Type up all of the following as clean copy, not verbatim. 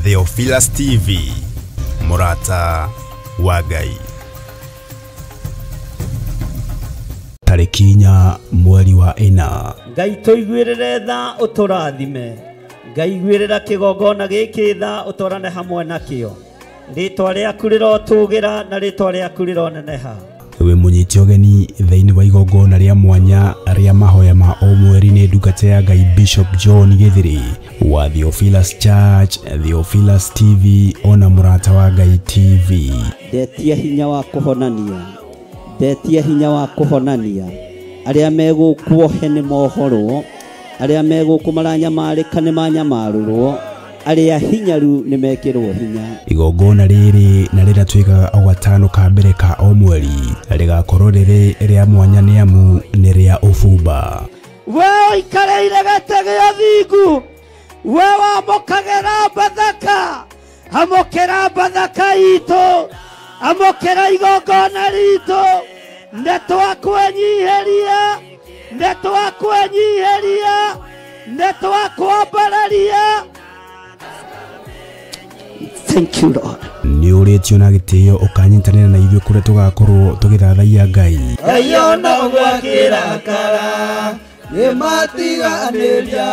Theophilus TV, mũrata wa Ngai. Tarĩki 4 mweri wa 4. Ngai tũiguĩrĩre tha ũtũrathime. Ngai iguĩrĩra kĩgongona gĩkĩ tha ũtwarane hamwe nakĩo. Rĩtwa rĩaku rĩrotũgĩra na rĩtwa rĩaku rĩroneneha. We mũnyiti ũgeni thĩinĩ wa igongona rĩa mwanya rĩa mahoya ma o mweri nĩ ndungata ya Ngai Bishop John Githiri wa Theophilus Church, Theophilus TV ona mũrata wa Ngai TV. Ndetia hinya wa kũhonania, ndetia hinya wa kũhonania. Arĩa megũkuohe nĩ mohorwo, arĩa megũkũ maranyamarĩka nĩ manyamarũrwo, arĩa hinyaru nĩ mekĩrwo hinya. Igongona rĩrĩ na rĩrĩa twĩkaga o gatano ka mbere ka o mweri rĩgakorwo rĩrĩ rĩa mwanya nĩ amu nĩ rĩa ũbumba. We ũikarĩire gĩtĩ gĩa thingu, we wamũkagĩra Bathaka, amũkĩra Bathaka itũ, amũkĩra igongona ritũ. Nĩ twakwenyiheria, nĩ twakwenyiheria, nĩ twakwambararia. Thank you, Lord. Nĩ ũrĩtio na gĩtĩo ũkanyitanĩra na ithuĩ kũrĩa tũgakorwo tũgĩthathaiya Ngai. Ngai ona ũgwakĩrakara nĩmatiganĩria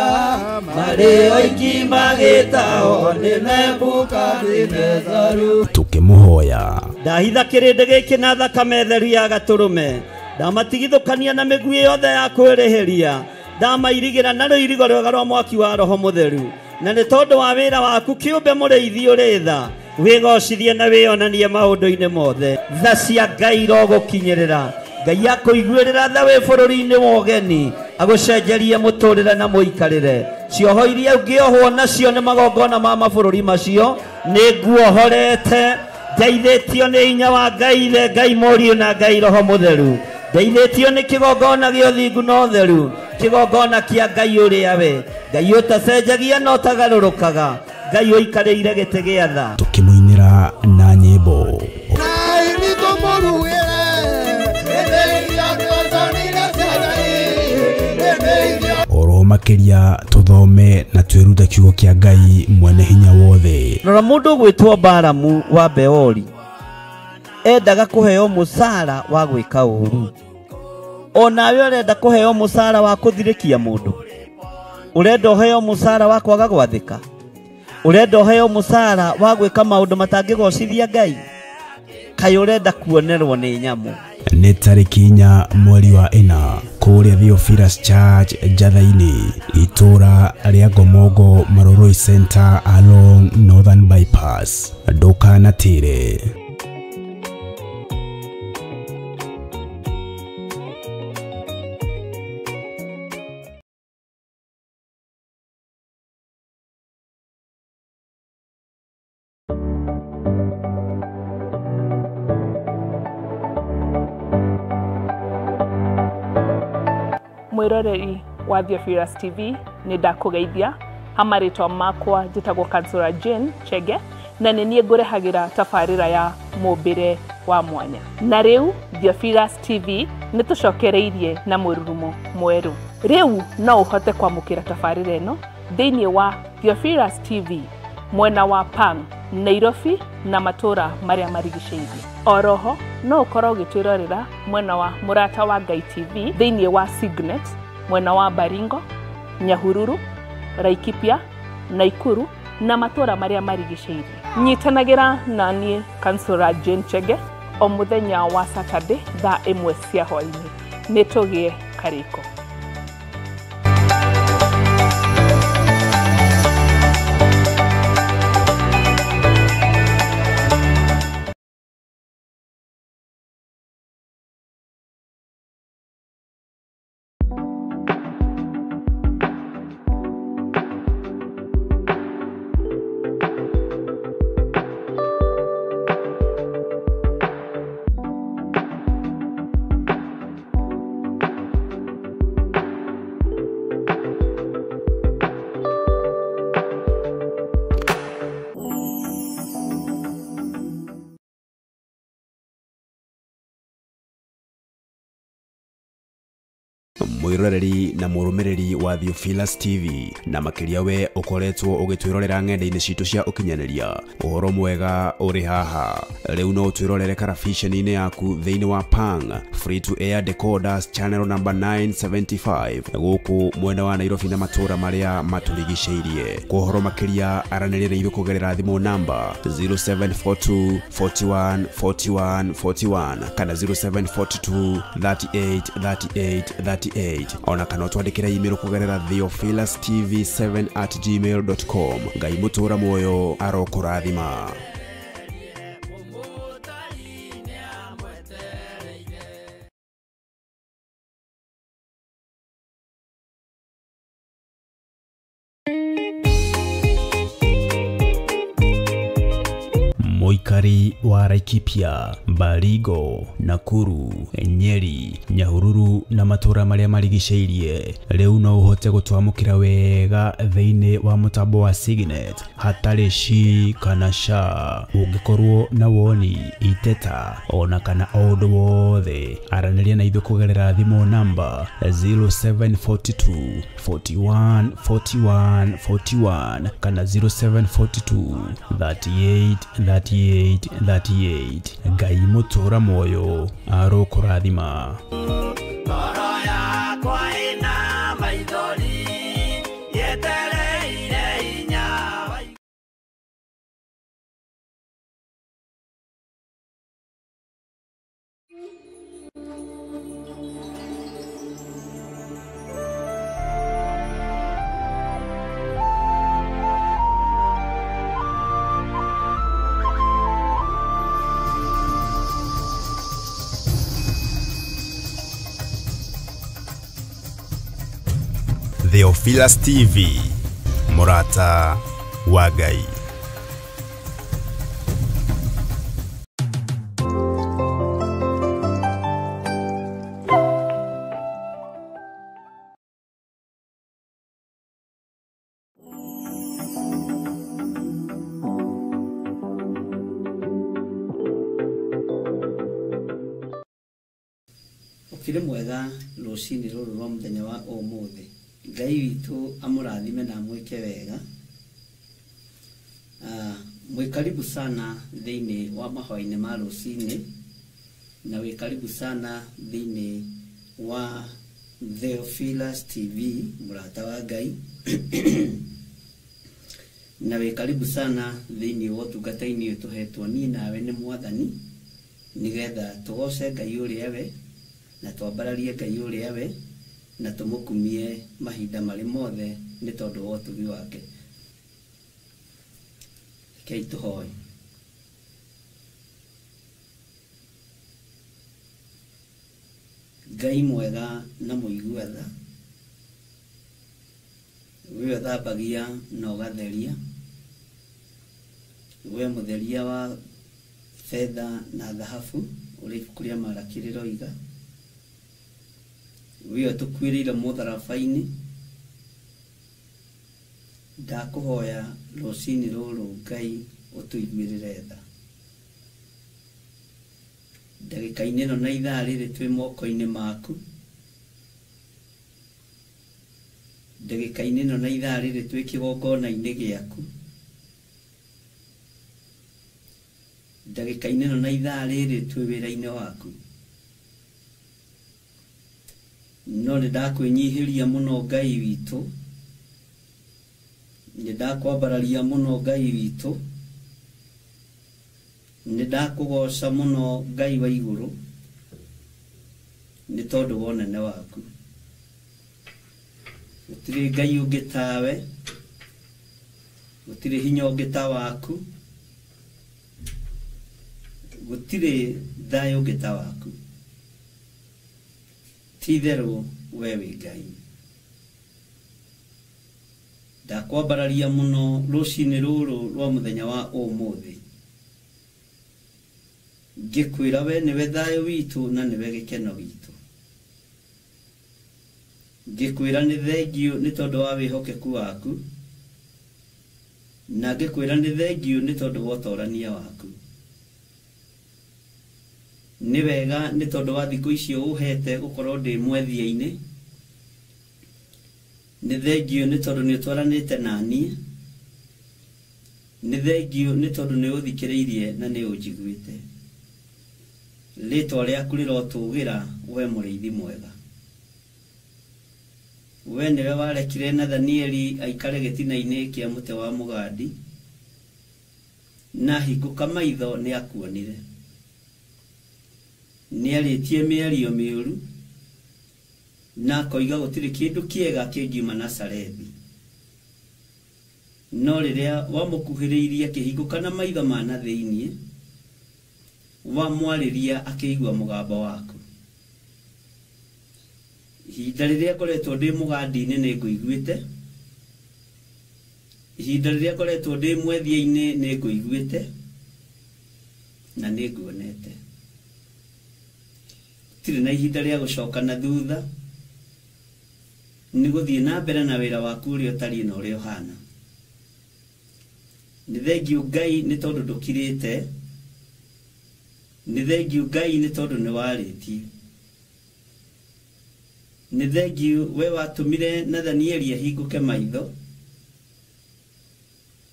marĩ oiki magĩtao nĩ Nebukadinezaru. Tũkĩmũhoya. Ndahitha kĩrĩndĩ gĩkĩ na thakame theru ya gatũrũme, ndamatigithũkania na mĩguĩ yothe ya kwĩrĩhĩria, ndamairigĩra na rũirigo rwega rwa mwaki wa Roho Mũtheru. Na nĩ tondũ wa wĩra waku kĩũmbe mũrĩithi ũrĩ tha, wĩgocithie na wĩonanie maũndũ-inĩ mothe. Tha cia Ngai irogũkinyĩrĩra. Ngai akũiguĩrĩra tha wĩ bũrũri-inĩ wa ũgeni, agũcenjerie mũtũrĩre na mũikarĩre. Cioho iria ũngĩohwo nacio nĩ magongona ma mabũrũri macio, nĩ nguohorete. Ndeithĩtio nĩ hinya wa Ngai Ithe, Ngai Mũriũ na Ngai Roho Mũtheru. Ndeithĩtio nĩ kĩgongona gĩa ũthingu na ũtheru, kĩgongona kĩa Ngai ũrĩa we Ngai ũtacenjagia na ũtagarũrũkaga, Ngai ũikarĩire gĩtĩ gĩa tha. Tũkĩmũinĩra na nyĩmbo. Oro makĩria tũthome na twĩrute kiugo kĩa Ngai mwene hinya wothe. Rora mũndũ ũgwĩtwo Balamu wa Beori endaga kũheo mũcara wa gwĩka ũru. Onawe ũrenda kũheo mũcara wa kũthirĩkia mũndũ, ũrenda ũheo mũcara wa kwaga gwathĩka, ũrenda ũheo mũcara wa gwĩka maũndũ matangĩgocithia Ngai, kaĩ ũrenda kuonerwo nĩ nyamũ. Nĩ tarĩki 4 mweri wa 4 kũrĩa Theophilus Church Njatha-inĩ, itũra rĩa Ngomongo, Maroroi Center along Northern Bypass. Ndũkanatĩre. Mwiroreri wa Theophilus TV nĩ ndakũgeithia ha marĩtwa makwa njĩtagwo Kansura Jane Chege na nĩ niĩ ngũrehagĩra tabarĩra ya mũmbĩre wa mwanya. Na rĩu Theophilus TV nĩ tũcokereirie na mũrurumo mwerũ. Rĩu no ũhote kwamũkĩra tabarĩra ĩno thĩinĩ wa Theophilus TV mwena wa Pang, Nairobi na matũra marĩa marigicĩirie. Oroho no ũkorwo ũgĩtwĩrorera mwena wa Mũrata wa Ngai TV thĩinĩ wa Signet mwena wa Baringo, Nyahururu, Laikipia, Naikuru na matũra marĩa marigicĩirie. Nyitanagĩra na niĩ Kansura Jane Chege o mũthenya wa Saturday thaa 1 cia hwaĩ-inĩ. Nĩ tũgĩe karĩko. Mwiroreri na mũrũmĩrĩri wa Theophilus TV na makĩria we ũkoretwo ũgĩtwĩrorera ng'enda-inĩ citũ cia ũkinyanĩria ũhoro mwega ũrĩ haha. Rĩu no ũtwĩrorere karabiceni-inĩ yaku thĩinĩ wa Pang Free to Air Decoders channel number 975 gũkũ mwena wa Nairobi na matũũra marĩa matũrigicĩirie. Kwa ũhoro makĩria aranĩria na ithuĩ kũgerera thimũ namba 0742 41 41 41 kana 0742 38 38 38 ona kana ũtwandĩkĩre email kũgerera theophilustv7@gmail.com. Ngai mũtũra muoyo arokũrathima. Mũikari wa Laikipia, Baringo, Nakuru, Nyeri, Nyahururu na matũũra marĩa marigicĩirie rĩu no ũhote gũtwamũkĩra wega thĩinĩ wa mũtambo wa Signet hatarĩ shi kana sha. Ũngĩkorwo na woni, iteta ona kana o ũndũ wothe, aranĩria na ithuĩ kũgerera thimũ namba 0742 41 41 41 kana 0742 38 38 38. Ngai mũtũra muoyo arokũrathima. Ngoro yakwa ĩna maithori yetereire hinya wa Theophilus TV, mũrata wa Ngai. Ũkĩrĩ mwega rũcinĩ rũrũ rwa mũthenya wa ũmũthĩ. Ngai witũ amũrathime na amwĩke wega. Mwĩ karibu sana thĩinĩ wa mahoya-inĩ ma rũcinĩ na wĩ karibu sana thĩinĩ wa Theophilus TV mũrata wa Ngai na wĩ karibu sana thĩinĩ wa ũtungata-inĩ ũyũ tũhetwo niĩ nawe nĩ Mwathani nĩgetha tũgoce Ngai ũrĩa we na twambararie Ngai ũrĩa we na tũmũkumie mahinda marĩ mothe nĩ tondũ wa ũtugi wake. Rekei tũhoe. Ngai mwega na mũigua tha, we ũthambagia na ũgatheria, we mũtheria wa betha na thahabu ũrĩa ibuku rĩa Malaki rĩroiga, we ũtũkuĩrĩire mũtharaba-inĩ, ndakũhoya rũcinĩ rũrũ Ngai ũtũiguĩrĩre tha. Ndagĩka-inĩ ĩno na ithaa rĩrĩ twĩ moko-inĩ maku, ndagĩka-inĩ ĩno na ithaa rĩrĩ twĩ kĩgongona-inĩ gĩaku, ndagĩka-inĩ ĩno na ithaa rĩrĩ twĩ wĩra-inĩ waku. No nĩ ndakwĩnyihĩria mũno Ngai witũ, nĩ ndakwambararia mũno Ngai witũ, nĩ ndakũgoca mũno Ngai wa igũrũ nĩ tondũ wa ũnene waku. Gũtirĩ Ngai ũngĩ tawe, gũtirĩ hinya ũngĩ ta waku, gũtirĩ thayũ ũngĩ ta waku. Ti itherũ we wĩ Ngai. Ndakwambararia mũno rũcinĩ rũrũ rwa mũthenya wa ũmũthĩ ngĩkwĩra we nĩwe thayũ witũ na nĩwe gĩkeno gitũ. Ngĩkwĩra nĩ thengiũ nĩ tondũ wa wĩhokeku waku, na ngĩkwĩra nĩ thengiũ nĩ tondũ wa ũtorania waku. Nĩ wega nĩ tondũ wa thikũ icio ũhete gũkorwo ndĩ mwethia-inĩ, Nĩ thengio nĩ tondũ nĩ ũtwaranĩte na niĩ. Nĩ thengio nĩ tondũ nĩ ũthikĩrĩirie na nĩ ũnjiguĩte. Rĩtwa rĩaku rĩrotũgĩra we mũrĩithi mwega. We nĩwe warekire Nathanieli aikare gĩtina-inĩ kĩa mũtĩ wa mũgandi, na hingũka maitho nĩ akuonire. Nĩarĩtie mĩario mĩũru na akoiga gũtirĩ kĩndũ kĩega kĩngiuma Nazarethi. No rĩrĩa wamũkuhĩrĩirie akĩhingũka na maitho ma na thĩinĩ, wamwarĩria akĩigua mũgambo waku. Ihinda rĩrĩa ngoretwo ndĩ mũgandi-inĩ nĩ ngũiguĩte. Ihinda rĩrĩa ngoretwo ndĩ mwethia-inĩ nĩ ngũiguĩte na nĩ nguonete. Tirĩ na ihinda rĩa gũcoka na thutha, nĩ gũthiĩ na mbere na wĩra waku ũrĩa ũtariĩ na ũrĩa ũhana. Nĩ thengio Ngai nĩ tondũ ndũkirĩte. Nĩ thengio Ngai nĩ tondũ nĩ warĩtie. Nĩ thengio we watũmire Nathanieli ahingũke maitho,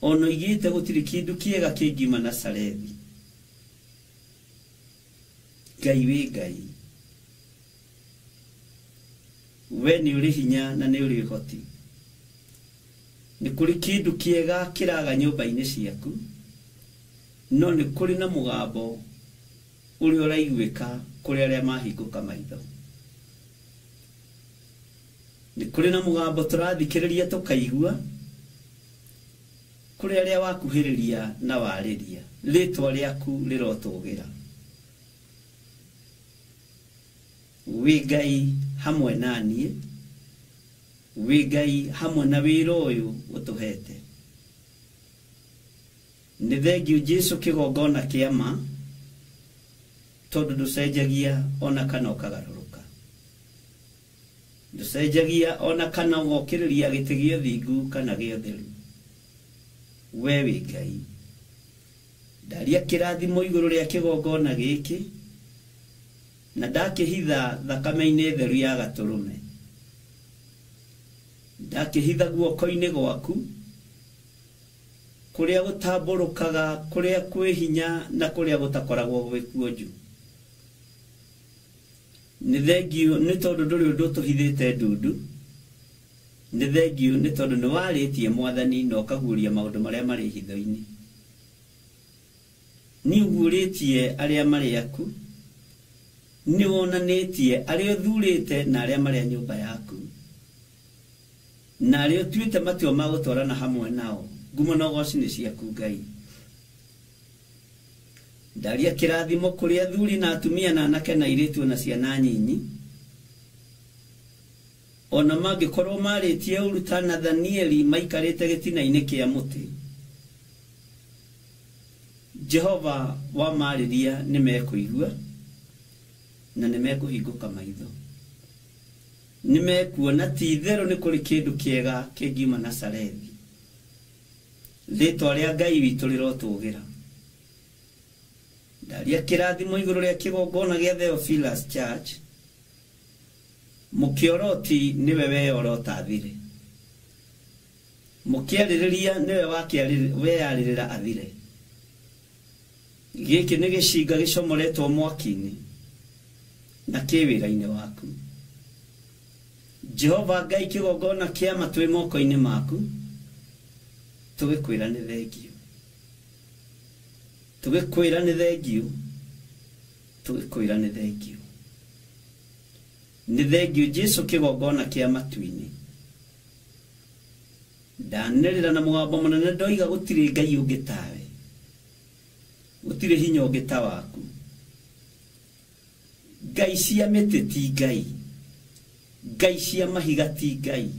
ona oigĩte gũtirĩ kĩndũ kĩega kĩngiuma Nazarethi. Ngai wĩ Ngai, we nĩ ũrĩ hinya na nĩ ũrĩ ũhoti. Nĩ kũrĩ kĩndũ kĩega kĩraga nyũmba-inĩ ciaku, no nĩ kũrĩ na mũgambo ũrĩa ũraiguĩka kũrĩ arĩa mahingũka maitho. Nĩ kũrĩ na mũgambo tũrathikĩrĩria tũkaigua kũrĩ arĩa wakuhĩrĩria na warĩria. Rĩtwa rĩaku rĩrotũgĩra. Wĩ Ngai hamwe na niĩ, wĩ Ngai hamwe na wĩra ũyũ ũtũhete. Nĩ thengio Jesu kĩgongona kĩa ma, tondũ ndũcenjagia ona kana ũkagarũrũka. Ndũcenjagia ona kana ũgokĩrĩria gĩtĩ gĩa ũthingu kana gĩa ũtheru. We wĩ Ngai. Ndaria kĩrathimo igũrũ rĩa kĩgongona gĩkĩ, na ndakĩhitha thakame-inĩ theru ya gatũrũme. Ndakĩhitha guoko-inĩ gwaku, kũrĩa gũtambũrũkaga, kũrĩa kwĩ hinya na kũrĩa gũtakoragwo gwĩ kuonju. Nĩ thengio nĩ tondũ ndũrĩ ũndũ ũtũhithĩte ndundu. Nĩ thengio nĩ tondũ nĩ warĩtie Mwathani na ũkaguũria maũndũ marĩa marĩ hitho-inĩ. Nĩ ũguũrĩtie arĩa marĩ aku, nĩ wonanĩtie arĩa ũthurĩte na arĩa marĩ a nyũmba yaku, na arĩa ũtuĩte matua ma gũtwarana hamwe nao. Ngumo na ũgoci nĩ ciaku Ngai. Ndaria kĩrathimo kũrĩ athuri na atumia na anake na airĩtu na ciana nyinyi, ona mangĩkorwo marĩtie ũru ta Nathanieli maikarĩte gĩtina-inĩ kĩa mũtĩ. Jehova wamarĩria nĩ mekũigua na nĩ mekũhingũka maitho. Nĩ mekuona ti itherũ nĩ kũrĩ kĩndũ kĩega kĩngiuma Nazarethi. Rĩtwa rĩa Ngai witũ rĩrotũgĩra. Ndaria kĩrathimo igũrũ rĩa kĩgongona gĩa Theophilus Church. Mũkĩoroti nĩwe weyorota athire. Mũkĩarĩrĩria nĩwe weyarĩrĩra athire. Gĩkĩ nĩ gĩcinga gĩcomoretwo mwaki-inĩ na kĩ wĩra-inĩ waku. Jehova Ngai kĩgongona kĩa ma twĩ moko-inĩ maku, tũgĩkwĩra nĩ thengio. Tũgĩkwĩra nĩ thengio. Tũgĩkwĩra nĩ thengio. Nĩ thengio Jesu kĩgongona kĩa matu-inĩ. Ndanĩrĩra na mũgambo mũnene ndoiga gũtirĩ Ngai ũngĩ tawe, gũtirĩ hinya ũngĩ ta waku. Ngai cia mĩtĩ ti Ngai, Ngai cia mahiga ti Ngai,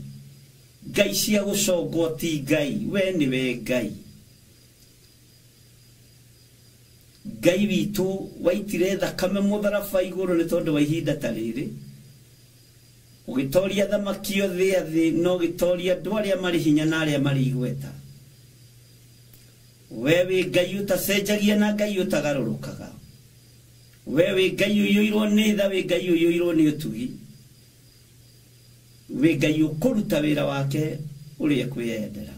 Ngai cia gũcongwo ti Ngai, we nĩwe Ngai. Ngai witũ waitire thakame mũtharaba igũrũ nĩ tondũ wa ihinda ta rĩrĩ, ũgĩtoria thamaki othe a thĩ na ũgĩtoria andũ arĩa marĩ hinya na arĩa marĩ igweta. We wĩ Ngai ũtacenjagia na Ngai ũtagarũrũkaga. We wĩ Ngai ũiyũirwo nĩ tha, wĩ Ngai ũiyũirwo nĩ ũtugi. Wĩ Ngai ũkũruta wĩra wake ũrĩa kwĩyendera.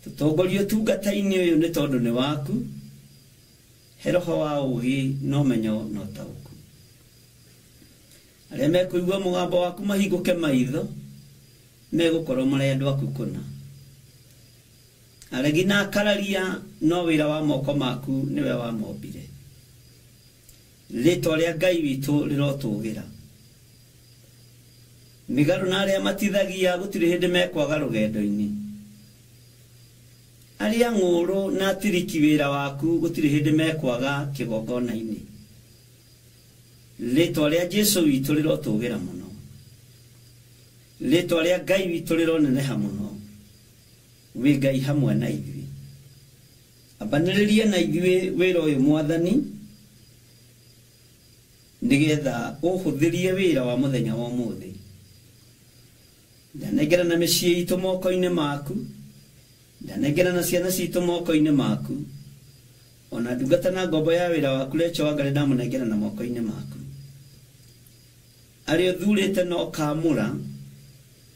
Tũtongorie ũtungata-inĩ ũyũ nĩ tondũ nĩ waku. He roho wa ũũgĩ na ũmenyo na ũtaũku. Arĩa mekũigua mũgambo waku mahingũke maitho, megũkorwo marĩ andũ aku kũna. Aregi na akararia no wĩra wa moko maku nĩwe wamombire. Rĩtwa rĩa Ngai witũ rĩrotũgĩra. Mĩgarũ na arĩa matithagia gũtirĩ hĩndĩ mekwaga rũgendo-inĩ. Arĩa ng'ũũrũ na atiriki wĩra waku gũtirĩ hĩndĩ mekwaga kĩgongona-inĩ. Rĩtwa rĩa Jesũ witũ rĩrotũgĩra mũno. Rĩtwa rĩa Ngai witũ rĩroneneha mũno. Wĩ Ngai hamwe na ithuĩ. Ambanĩrĩria na ithuĩ wĩra ũyũ Mwathani, nĩgetha ũhũthĩrie wĩra wa mũthenya wa ũmũthĩ. Ndanengera na mĩciĩ itũ moko-inĩ maku, ndanengera na ciana citũ moko-inĩ maku, ona ndungata na ngombo ya wĩra waku Rachel Wangari ndamũnengera na moko-inĩ maku. Arĩa ũthurĩte na ũkaamũra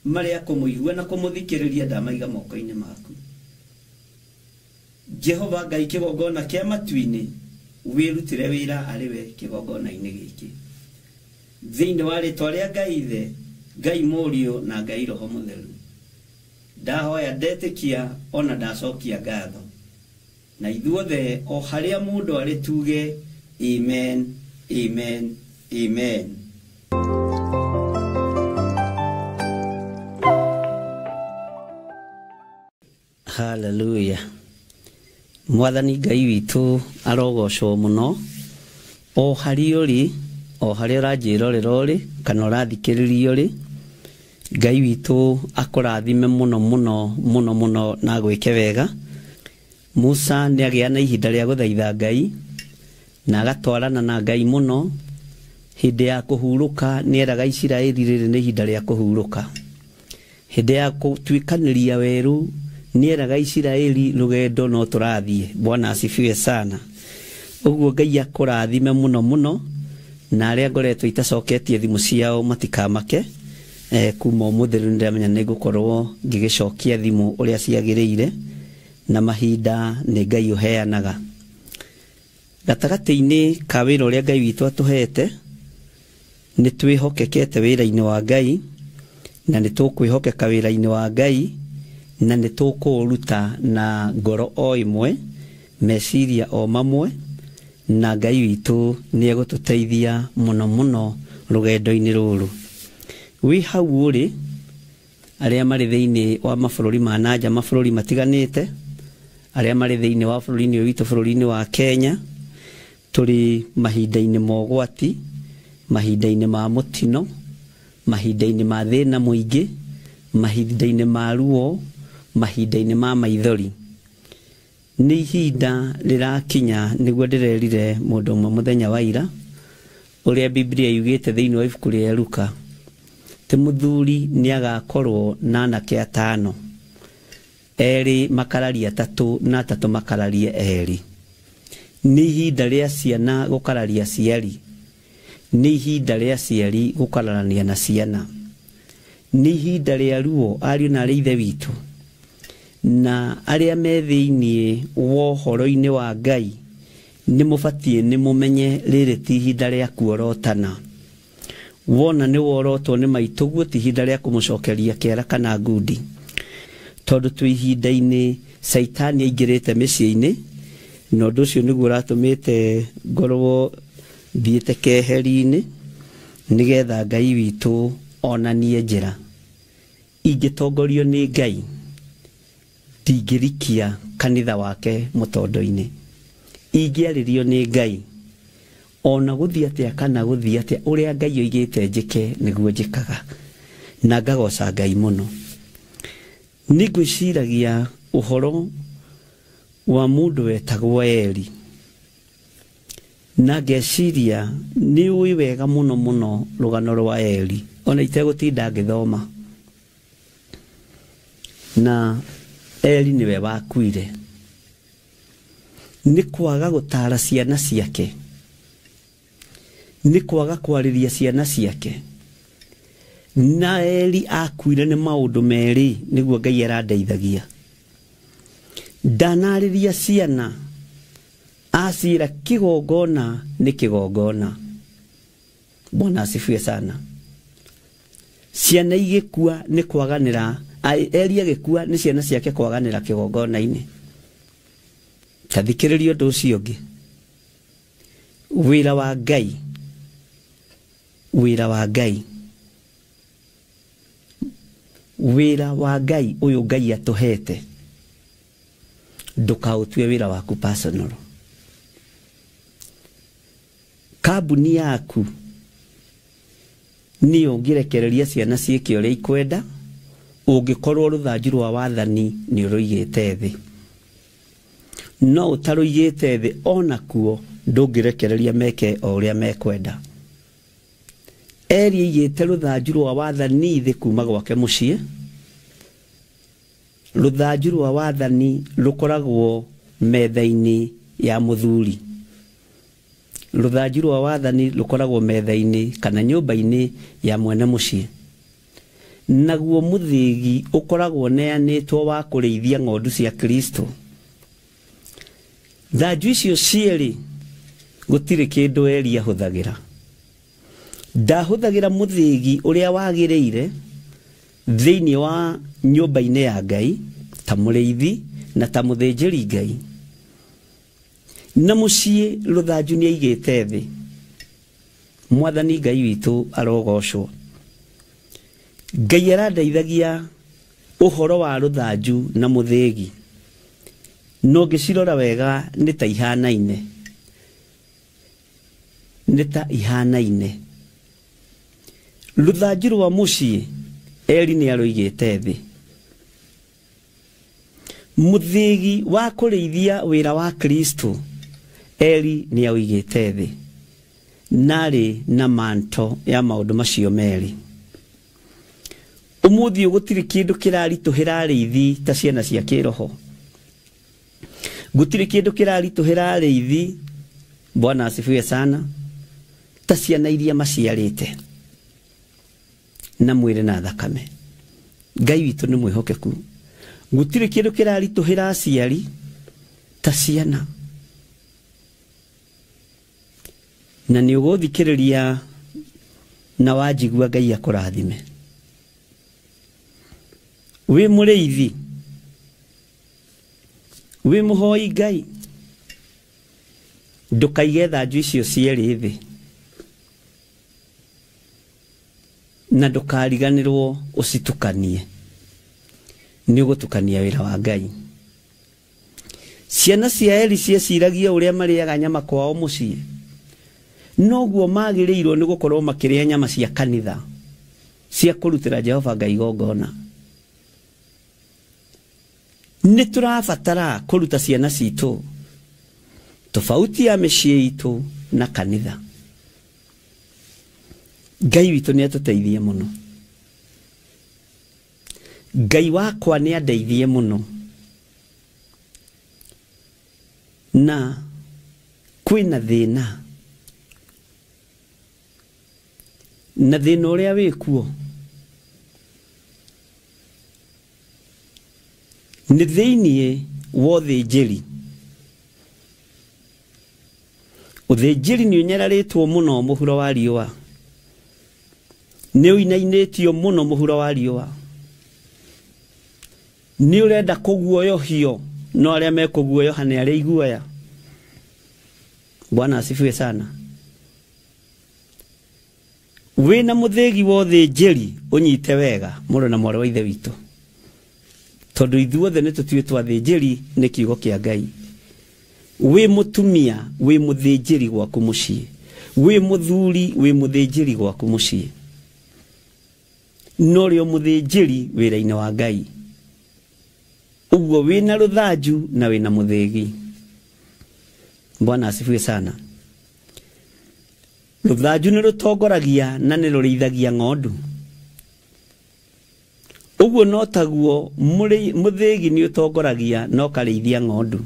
marĩa kũmũigua na kũmũthikĩrĩria ndamaiga moko-inĩ maku. Jehova Ngai kĩgongona kĩa matu-inĩ, wĩrutĩre wĩra arĩ we kĩgongona-inĩ gĩkĩ. Thĩinĩ wa rĩtwa rĩa Ngai Ithe, Ngai Mũriũ na Ngai Roho Mũtheru, ndahoya ndetĩkia ona ndacokia ngatho. Na ithuothe o harĩa mũndũ arĩ tuge amen, amen, amen. Hallelujah. Mwathani Ngai witũ arogocwo mũno. O harĩa ũrĩ, o harĩa ũranjĩrorera ũrĩ, kana ũrathikĩrĩria ũrĩ, Ngai witũ akũrathime mũno mũno mũno mũno na agwĩke wega. Musa nĩ agĩa na ihinda rĩa gũthaitha Ngai na agatwarana na Ngai mũno. Hĩndĩ ya kũhurũka nĩ eraga Isiraeli rĩrĩ nĩ ihinda rĩa kũhurũka. Hĩndĩ ya gũtuĩkanĩria werũ nĩ eraga Isiraeli rũgendo no tũrathiĩ. Bwana asifiwe sana. Ũguo Ngai akũrathime mũno mũno, na arĩa ngoretwo itacoketie thimũ ciao matikamake. Kuma ũmũthĩ rĩu nĩndĩramenya nĩngũkorwo ngĩgĩcokia thimũ ũrĩa ciagĩrĩire, na mahinda nĩ Ngai ũheanaga. Gatagatĩ-inĩ ka wĩra ũrĩa Ngai witũ atũhete, nĩ twĩhokekete wĩra-inĩ wa Ngai, na nĩ tũkwĩhokeka wĩra-inĩ wa Ngai, na nĩ tũkũũruta na ngoro o ĩmwe, meciria o mamwe, na Ngai witũ nĩ egũtũteithia mũno mũno rũgendo-inĩ rũrũ. Wĩ hau ũrĩ, arĩa marĩ thĩinĩ wa mabũrũri ma nanja, mabũrũri matiganĩte, arĩa marĩ thĩinĩ wa bũrũri-inĩ ũyũ witũ, bũrũri-inĩ wa Kenya, tũrĩ mahinda-inĩ ma ũgwati, mahinda-inĩ ma mũtino, mahinda-inĩ ma thĩna mũingĩ, mahinda-inĩ ma ruo, mahinda-inĩ ma maithori. Nĩ ihinda rĩrakinya nĩguo ndĩrerire mũndũ ũmwe mũthenya wa ira, ũrĩa Biblia yugĩte thĩinĩ wa ibuku rĩa Luka, atĩ mũthuri nĩ agakorwo na anake atano, erĩ makararie atatũ na atatũ makararie erĩ. Nĩ ihinda rĩa ciana gũkararia aciari, nĩ ihinda rĩa aciari gũkararania na ciana, nĩ ihinda rĩa ruo ariũ na arĩa ithe witũ, na arĩa me thĩinĩ wa ũhoro-inĩ wa Ngai nĩ mũbatiĩ nĩ mũmenye rĩrĩ ti ihinda rĩa kuorotana. Wona nĩ worotwo nĩ maitũguo ti ihinda rĩa kũmũcokeria kĩara kana ngundi, tondũ twĩ ihinda-inĩ Caitani aingĩrĩte mĩciĩ-inĩ, na ũndũ ũcio nĩguo ũratũmĩte ngorwo thiĩte keheri-inĩ nĩgetha Ngai witũ onanie njĩra. Ingĩtongorio nĩ Ngai ndingĩrikia kanitha wake mũtondo-inĩ. Ingĩarĩrio nĩ Ngai ona gũthiĩ atĩa kana gũthiĩ atĩa, ũrĩa Ngai oigĩte njĩke nĩguo njĩkaga, na ngagoca Ngai mũno. Nĩ ngwĩciragia ũhoro wa mũndũ wetagwo Eli, na ngeciria nĩ ũĩ wega mũno mũno rũgano rwa Eli, ona itegũtinda ngĩthoma. Na Eli nĩwe wakuire nĩ kwaga gũtara ciana ciake, nĩ kwaga kwarĩria ciana ciake, Na Eli akuire nĩ maũndũ merĩ nĩguo Ngai arandeithagia. Ndanarĩria ciana acira kĩgongona nĩ kĩgongona. Bwana asifiwe sana. Ciana igĩkua nĩ kwaganĩra, Eli agĩkua nĩ ciana ciake kwaganĩra kĩgongona-inĩ. Ta thikĩrĩria ũndũ ũcio ũngĩ. Wĩra wa Ngai, wĩra wa Ngai, wĩra wa Ngai ũyũ Ngai atũhete, ndũkaũtue wĩra waku personal. Kambuni yaku nĩyo ũngĩrekereria ciana ciĩke ũrĩa ikwenda, ũngĩkorwo rũthanju rwa wathani nĩ ũrũigĩte thĩ. No ũtarũigĩte thĩ onakuo ndũngĩrekereria meke o ũrĩa mekwenda. Eli aigĩte rũthanju rwa wathani thĩ kuma gwake mũciĩ. Rũthanju rwa wathani rũkoragwo metha-inĩ ya mũthuri. Rũthanju rwa wathani rũkoragwo metha-inĩ kana nyũmba-inĩ ya mwene mũciĩ. Naguo mũthĩgi ũkoragwo neanĩtwo wa kũrĩithia ng'ondu cia Kristo. Thanju icio cierĩ gũtirĩ kĩndũ Eli ahũthagĩra. Ndahũthagĩra mũthĩgi ũrĩa wagĩrĩire thĩinĩ wa nyũmba-inĩ ya Ngai ta mũrĩithi na ta mũthĩnjĩri Ngai. Na mũciĩ rũthanju nĩ aigĩte thĩ. Mwathani Ngai witũ arogocwo. Ngai arandeithagia ũhoro wa rũthanju na mũthĩgi. No ngĩcirora wega nĩ ta ihanaine. Nĩ ta ihanaine. Rũthanju rwa mũciĩ Eli nĩ arũigĩte thĩ. Mũthĩgi wa kũrĩithia wĩra wa Kristo Eli nĩ aũigĩte thĩ. Narĩ na manto ya maũndũ macio merĩ. Ũmũthĩ gũtirĩ kĩndũ kĩraritũhĩra arĩithi ta ciana cia kĩroho. Gũtirĩ kĩndũ kĩraritũhĩra arĩithi, Bwana asifiwe sana, ta ciana iria maciarĩte na mwĩrĩ na thakame. Ngai witũ nĩ mwĩhokeku. Gũtirĩ kĩndũ kĩraritũhĩra aciari ta ciana. Na nĩ ũgũthikĩrĩria na wanjigua Ngai akũrathime. Wĩ mũrĩithi, wĩ mũhoi Ngai, ndũkaige thanju icio cierĩ thĩ, na ndũkariganĩrwo ũcitukanie. Nĩ ũgũtukania wĩra wa Ngai. Ciana cia Eli cieciragia ũrĩa marĩaga nyama kwao mũciĩ, noguo magĩrĩirwo nĩ gũkorwo makĩrĩa nyama cia kanitha cia kũrutĩra Jehova Ngai igongona. Nĩ tũrabatara kũruta ciana citũ tofauti ya mĩciĩ itũ na kanitha. Ngai witũ nĩ atũteithie mũno. Ngai wakwa nĩ andeithie mũno. Na kwĩna thĩna, na thĩna ũrĩa wĩkuo nĩ thĩinĩ wa ũthĩnjĩri. Ũthĩnjĩri nĩ ũnyararĩtwo mũno mũhuro wa riũa, nĩ ũinainĩtio mũno mũhuro wa riũa, nĩ ũrenda kũguoyohio, no arĩa mekũguoyoha nĩ arĩa iguoya. Bwana asifiwe sana. Wĩna mũthĩgi wa ũthĩnjĩri ũnyite wega mũrũ na mwarĩ wa ithe witũ, tondũ ithuothe nĩ tũtuĩtwo athĩnjĩri nĩ kiugo kĩa Ngai. Wĩ mũtumia wĩ mũthĩnjĩri gwaku mũciĩ, wĩ mũthuri wĩ mũthĩnjĩri gwaku mũciĩ, no rĩo mũthĩnjĩri wĩra-inĩ wa Ngai. Ũguo wĩna rũthanju na wĩna mũthĩgi. Bwana asifiwe sana. Rũthanju nĩ rũtongoragia na nĩ rũrĩithagia ng'ondu. Ũguo no taguo mũthĩgi nĩ ũtongoragia na ũkarĩithia ng'ondu.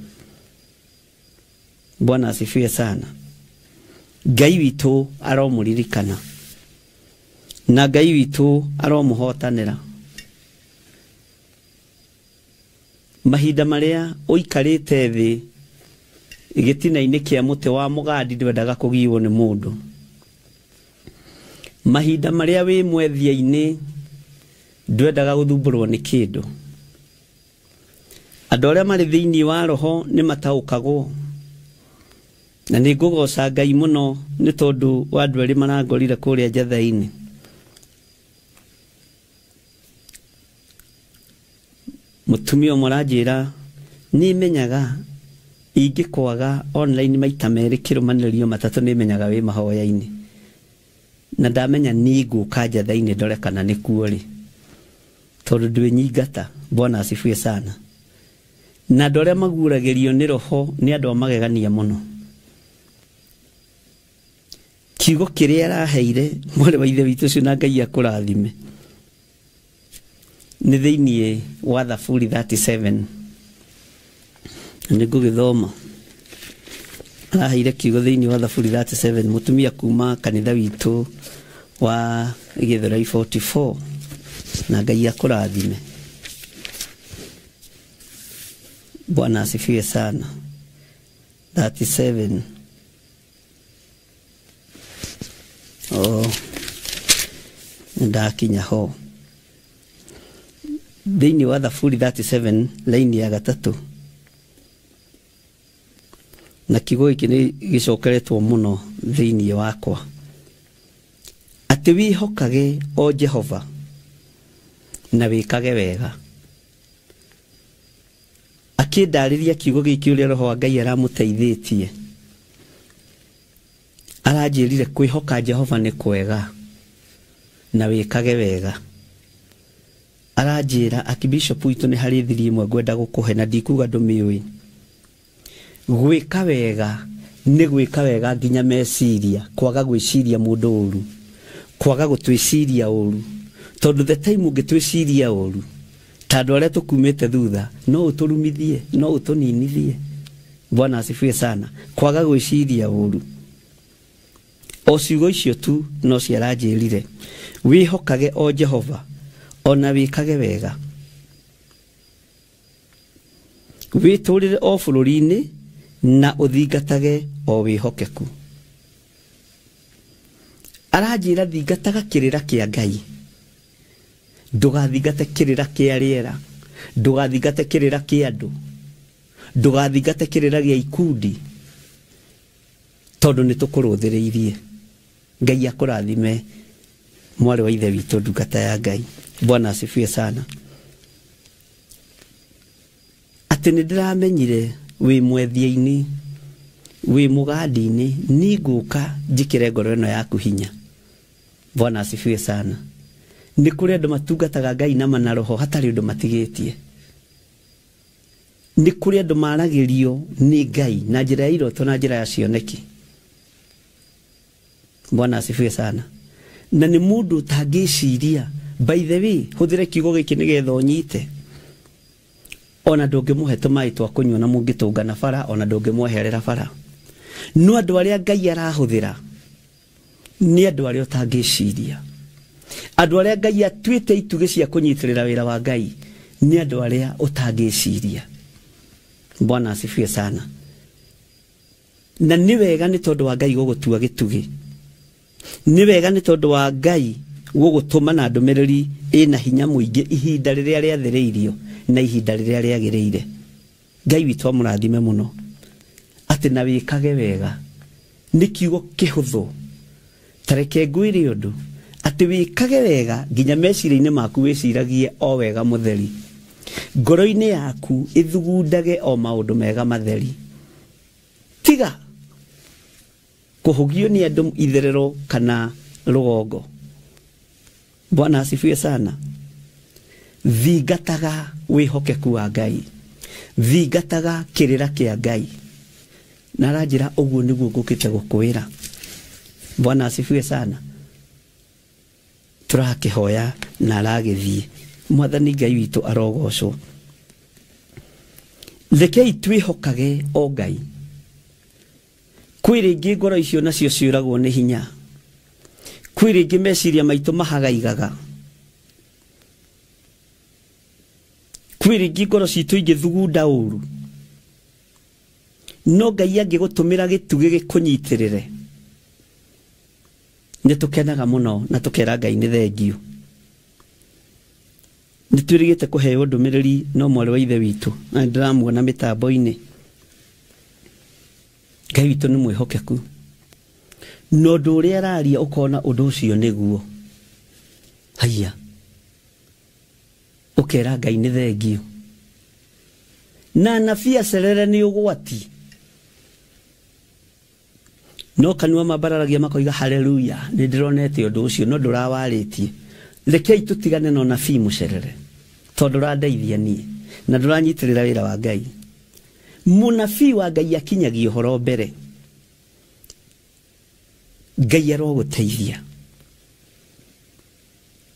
Bwana asifiwe sana. Ngai witũ aromũririkana. Na Ngai witũ aromũhotanĩra. Mahinda marĩa ũikarĩte thĩ gĩtina-inĩ kĩa mũtĩ wa mũgandi ndwendaga kũgiwo nĩ mũndũ. Mahinda marĩa wĩ mwethia-inĩ ndwendaga gũthumbũrwo nĩ kĩndũ. Andũ arĩa marĩ thĩinĩ wa roho nĩ mataũkagwo. Na nĩ ngũgoca Ngai mũno nĩ tondũ wa andũ erĩ marangorire kũrĩa njatha-inĩ. Mũtumia ũmwe aranjĩra nĩ menyaga ingĩkwaga online maita merĩ kĩrũmanĩrĩrio matatũ nĩ menyaga wĩ mahoya-inĩ. Na ndamenya nĩ ngũka njatha-inĩ ndore kana nĩkuo rĩ. Tondũ ndwĩnyingata. Bwana asifiwe sana. Na andũ arĩa maguũragĩrio nĩ roho nĩ andũ a magegania mũno. Kiugo kĩrĩa araheire mwarĩ wa ithe witũ ũcio na Ngai akũrathime nĩ thĩinĩ wa Thaburi 37. Nĩ ngũgĩthoma. Araheire kiugo thĩinĩ wa Thaburi 37 mũtumia kuma kanitha witũ wa Gĩthũrai 44 na Ngai akũrathime. Bwana asifiwe sana. 37. Oh, ndakinya ho. Thĩinĩ wa Thaburi 37 laini ya gatatũ. Na kiugo gĩkĩ nĩ gĩcokeretwo mũno thĩinĩ wakwa. Atĩ wĩhokage o Jehova na wĩkage wega. Akĩndarĩria kiugo gĩkĩ ũrĩa roho wa Ngai aramũteithĩtie. Aranjĩrire kwĩhoka Jehova nĩ kwega na wĩkage wega. Aranjĩra akibishop witũ nĩ harĩ thiri ĩmwe ngwenda gũkũhe na ndikuga ndũmĩũĩ. Gwĩka wega nĩ gwĩka wega nginya meciria, kwaga gwĩciria mũndũ ũru, kwaga gũtwĩciria ũru. Tondũ the time ũngĩtwĩciria ũru, ta andũ arĩa tũkumĩte thutha no ũtũrumithie, no ũtũninithie. Bwana asifiwe sana. Kwaga gwĩciria ũru. O ciugo icio tu no ciaranjĩrire. Wĩhokage o Jehova ona wĩkage wega. Wĩtũrĩre o bũrũri-inĩ na ũthingatage o wĩhokeku. Aranjĩra thingataga kĩrĩra kĩa Ngai. Ndũgathingate kĩrĩra kĩa rĩera, ndũgathingate kĩrĩra kĩa andũ, ndũgathingate kĩrĩra gĩa ikundi, tondũ nĩ tũkũrũthĩrĩirie. Ngai akũrathime mwarĩ wa ithe witũ ndungata ya Ngai. Bwana asifiwe sana. Atĩ nĩ ndĩramenyire wĩ mwethia-inĩ, wĩ mũgandi-inĩ, nĩ ngũka njĩkĩre ngoro ĩno yaku hinya. Bwana asifiwe sana. Nĩ kũrĩ andũ matungataga Ngai na mana roho hatarĩ ũndũ matigĩtie. Nĩ kũrĩ andũ maragĩrio nĩ Ngai na njĩra ya iroto na njĩra ya cioneki. Bwana asifiwe sana. Na nĩ mũndũ ũtangĩciria. By the way, hũthĩre kiugo gĩkĩ nĩgetha ũnyite. Ona ndũngĩmũhe tũmaĩ twa kũnyua na mũngĩtũngana bara, ona ndũngĩmweherera bara. No andũ arĩa Ngai arahũthĩra nĩ andũ arĩa ũtangĩciria. Andũ arĩa Ngai atuĩte itugĩ cia kũnyitĩrĩra wĩra wa Ngai nĩ andũ arĩa ũtangĩciria. Bwana asifiwe sana. Na nĩ wega nĩ tondũ wa Ngai gũgũtua gĩtugĩ. Nĩ wega nĩ tondũ wa Ngai gũgũtũma na ndũmĩrĩri ĩna hinya mũingĩ ihinda rĩrĩa rĩathĩrĩirio na ihinda rĩrĩa rĩagĩrĩire. Ngai witũ amũrathime mũno. Atĩ na wĩkage wega nĩ kiugo kĩhũthũ. Ta reke ngwĩre ũndũ atĩ wĩkage wega nginya meciria-inĩ maku wĩciragie o wega mũtheri. Ngoro-inĩ yaku ĩthugundage o maũndũ mega matheri. Tiga kũhũgio nĩ andũ itherero kana rũgongo. Bwana asifiwe sana. Thingataga wĩhokeku wa Ngai. Thingataga kĩrĩra kĩa Ngai. Na aranjĩra ũguo nĩguo ngũkĩte gũkwĩra. Bwana asifiwe sana. Tũrakĩhoya na aragĩthiĩ. Mwathani Ngai witũ arogocwo. Rekei twĩhokage o Ngai. Kwĩ rĩngĩ ngoro icio nacio ciũragwo nĩ hinya. Kwĩ rĩngĩ meciria maitũ mahagaigaga. Kwĩ rĩngĩ ngoro citũ ingĩthugunda ũru. No Ngai angĩgũtũmĩra gĩtugĩ gĩkũnyitĩrĩre, nĩ tũkenaga mũno na tũkera Ngai nĩ thengiũ. Nĩ twĩrĩgĩte kũheo ndũmĩrĩri no mwarĩ wa ithe witũ na ndĩramuona mĩtambo-inĩ. Ngai witũ nĩ mwĩhokeku. No ũndũ ũrĩa araria ũkona ũndũ ũcio nĩguo. Haiya. Ũkera Ngai nĩ thengiũ. Na anabii acerere nĩ ũgwati. No kanua mambararagia makoiga haleluya, nĩ ndĩronete ũndũ ũcio no ndũrawarĩtie. Rekei tũtigane na ũnabii mũcerere tondũ ndũrandeithia niĩ na ndũranyitĩrĩra wĩra wa Ngai. Mũnabii wa Ngai akinyagia ũhoro mbere. Ngai arogũteithia,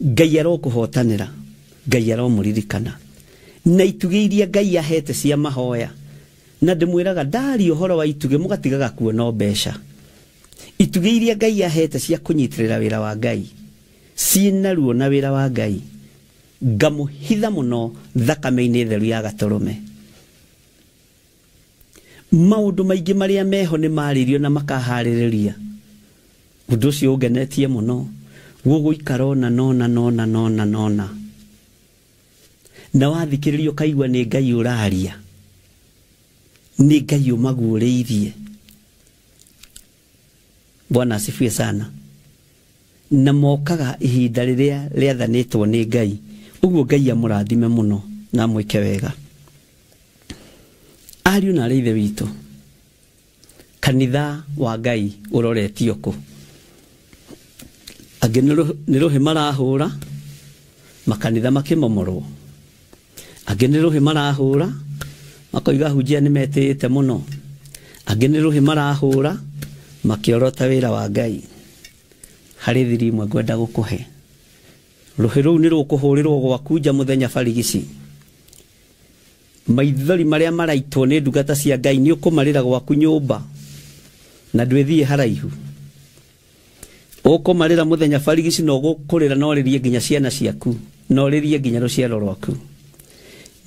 Ngai arokũhotanĩra, Ngai aromũririkana. Na itugĩ iria Ngai ahete cia mahoya, na ndĩmwĩraga ndaria ũhoro wa itugĩ mũgatigaga kuona mbeca. Itugĩ iria Ngai ahete cia kũnyitĩrĩra wĩra wa Ngai ciĩna ruo na wĩra wa Ngai, ngamũhitha mũno thakame-inĩ theru ya gatũrũme. Maũndũ maingĩ marĩa meho nĩ marĩrio na makaharĩrĩria. Ũndũ ũcio ũngenetie mũno, gũgũikara ona nona nona nona nona. Na wathikĩrĩria ũkaigua nĩ Ngai ũraria, nĩ Ngai ũmaguũrĩirie. Bwana asifiwe sana. Na mokaga ihinda rĩrĩa rĩathanĩtwo nĩ Ngai. Ũguo Ngai amũrathime mũno na amwĩke wega. Ariũ na arĩ ithe witũ, kanitha wa Ngai ũroretio kũ? Angĩ nĩ rũhĩ marahũra, makanitha makĩmomorwo. Angĩ nĩ rũhĩ marahũra, makoiga hunjia nĩ metĩĩte mũno. Angĩ nĩ rũhĩ marahũra, makĩorota wĩra wa Ngai. Harĩ thiri imwe ngwenda gũkũhe. Rũhĩ rũu nĩ rũkũhũrĩrwo gwaku nja mũthenya barigici. Maithori marĩa maraitwo nĩ ndungata cia Ngai nĩ ũkũmarĩra gwaku nyũmba na ndwĩthiĩ haraihu. Ũkũmarĩra mũthenya barigici na ũgũkũrĩra na ũrĩrie nginya ciana ciaku na ũrĩrie nginya rũciaro rwaku.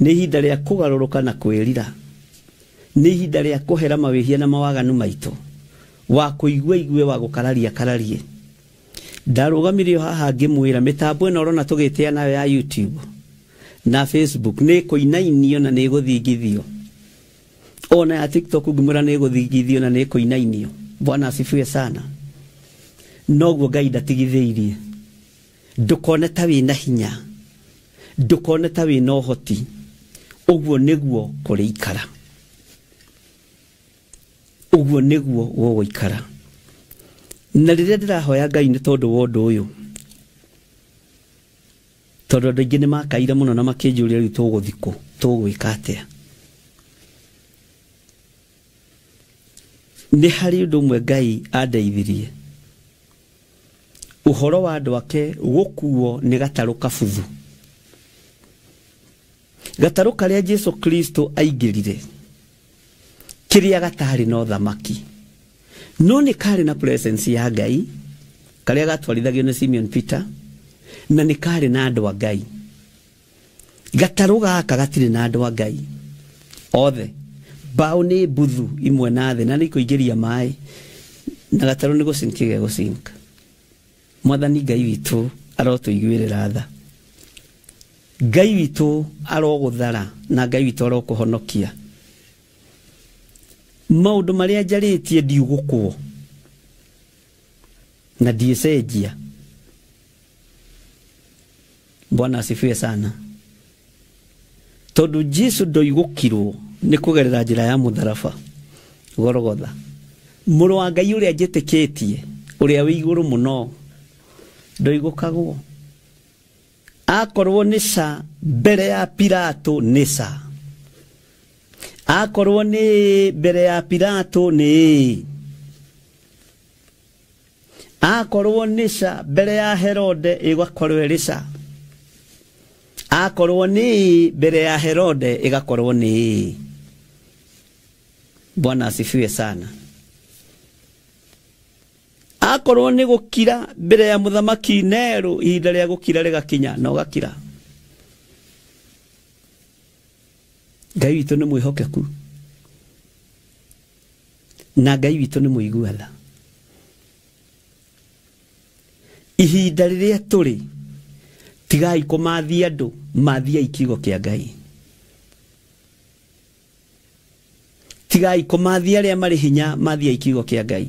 Nĩ ihinda rĩa kũgarũrũka na kwĩrira. Nĩ ihinda rĩa kũhera mawĩhia na mawaganu maitũ. Wa kũigua igue, wa gũkararia kararie. Ndarũgamire o haha ngĩmwĩra mĩtambo ĩno ũrona tũgĩtĩa nayo ya YouTube na Facebook nĩ ĩkũinainio na nĩ ĩgũthingithio. Ona ya TikTok ngĩmwĩra nĩ ĩgũthingithio na nĩ ĩkũinainio. Bwana asifiwe sana. Noguo Ngai ndatigithĩirie. Ndũkone ta wĩna hinya, ndũkone ta wĩna ũhoti. Ũguo nĩguo kũrĩikara, ũguo nĩguo gũgũikara. Na rĩrĩa ndĩrahoya Ngai nĩ tondũ wa ũndũ ũyũ, tondũ andũ aingĩ nĩ makaire mũno na makĩnjũria rĩu tũgũthiĩ kũ, tũgwĩka atĩa. Nĩ harĩ ũndũ ũmwe Ngai andeithirie, ũhoro wa andũ ake gũkuo nĩ gatarũ kabuthu. Gatarũ karĩa Jesu Kristo aingĩrire, kĩrĩa gatarĩ na ũthamaki, no nĩ karĩ na presence ya Ngai, karĩa gatwarithagio nĩ Simeon Peter, na nĩ karĩ na andũ a Ngai. Gatarũ gaka gatirĩ na andũ a Ngai othe. Mbaũ nĩ mbuthu imwe na thĩ na nĩ ikũingĩria maĩ, na gatarũ nĩ gũcinki gegũcinka. Mwathani Ngai witũ arotũiguĩrĩra tha. Ngai witũ arogũthara na Ngai witũ arokũhonokia. Maũndũ marĩa njarĩtie ndiugũkwo na ndiĩcenjia. Bwana asifiwe sana. Tondũ Jesu ndoigũkirwo nĩ kũgerera njĩra ya mũtharaba Golgotha. Mũrũ wa Ngai ũrĩa njĩtĩkĩtie, ũrĩa wĩ igũrũ mũno, ndoigũkagwo. Akorwo nĩ ca mbere ya Pilato nĩ ca. Akorwo nĩ mbere ya Pilato nĩ. Akorwo nĩ ca mbere ya Herode ĩgakorwo ĩrĩ ca. Akorwo nĩ mbere ya Herode ĩgakorwo nĩ. Bwana asifiwe sana. Akorwo nĩ gũkira mbere ya mũthamaki Nero, ihinda rĩa gũkira rĩgakinya na ũgakira. Ngai witũ nĩ mwĩhokeku na Ngai witũ nĩ mũigua tha. Ihinda rĩrĩa tũrĩ, tigai kũmathia andũ, mathiai kiugo kĩa Ngai. Tigai kũmathia arĩa marĩ hinya, mathiai kiugo kĩa Ngai.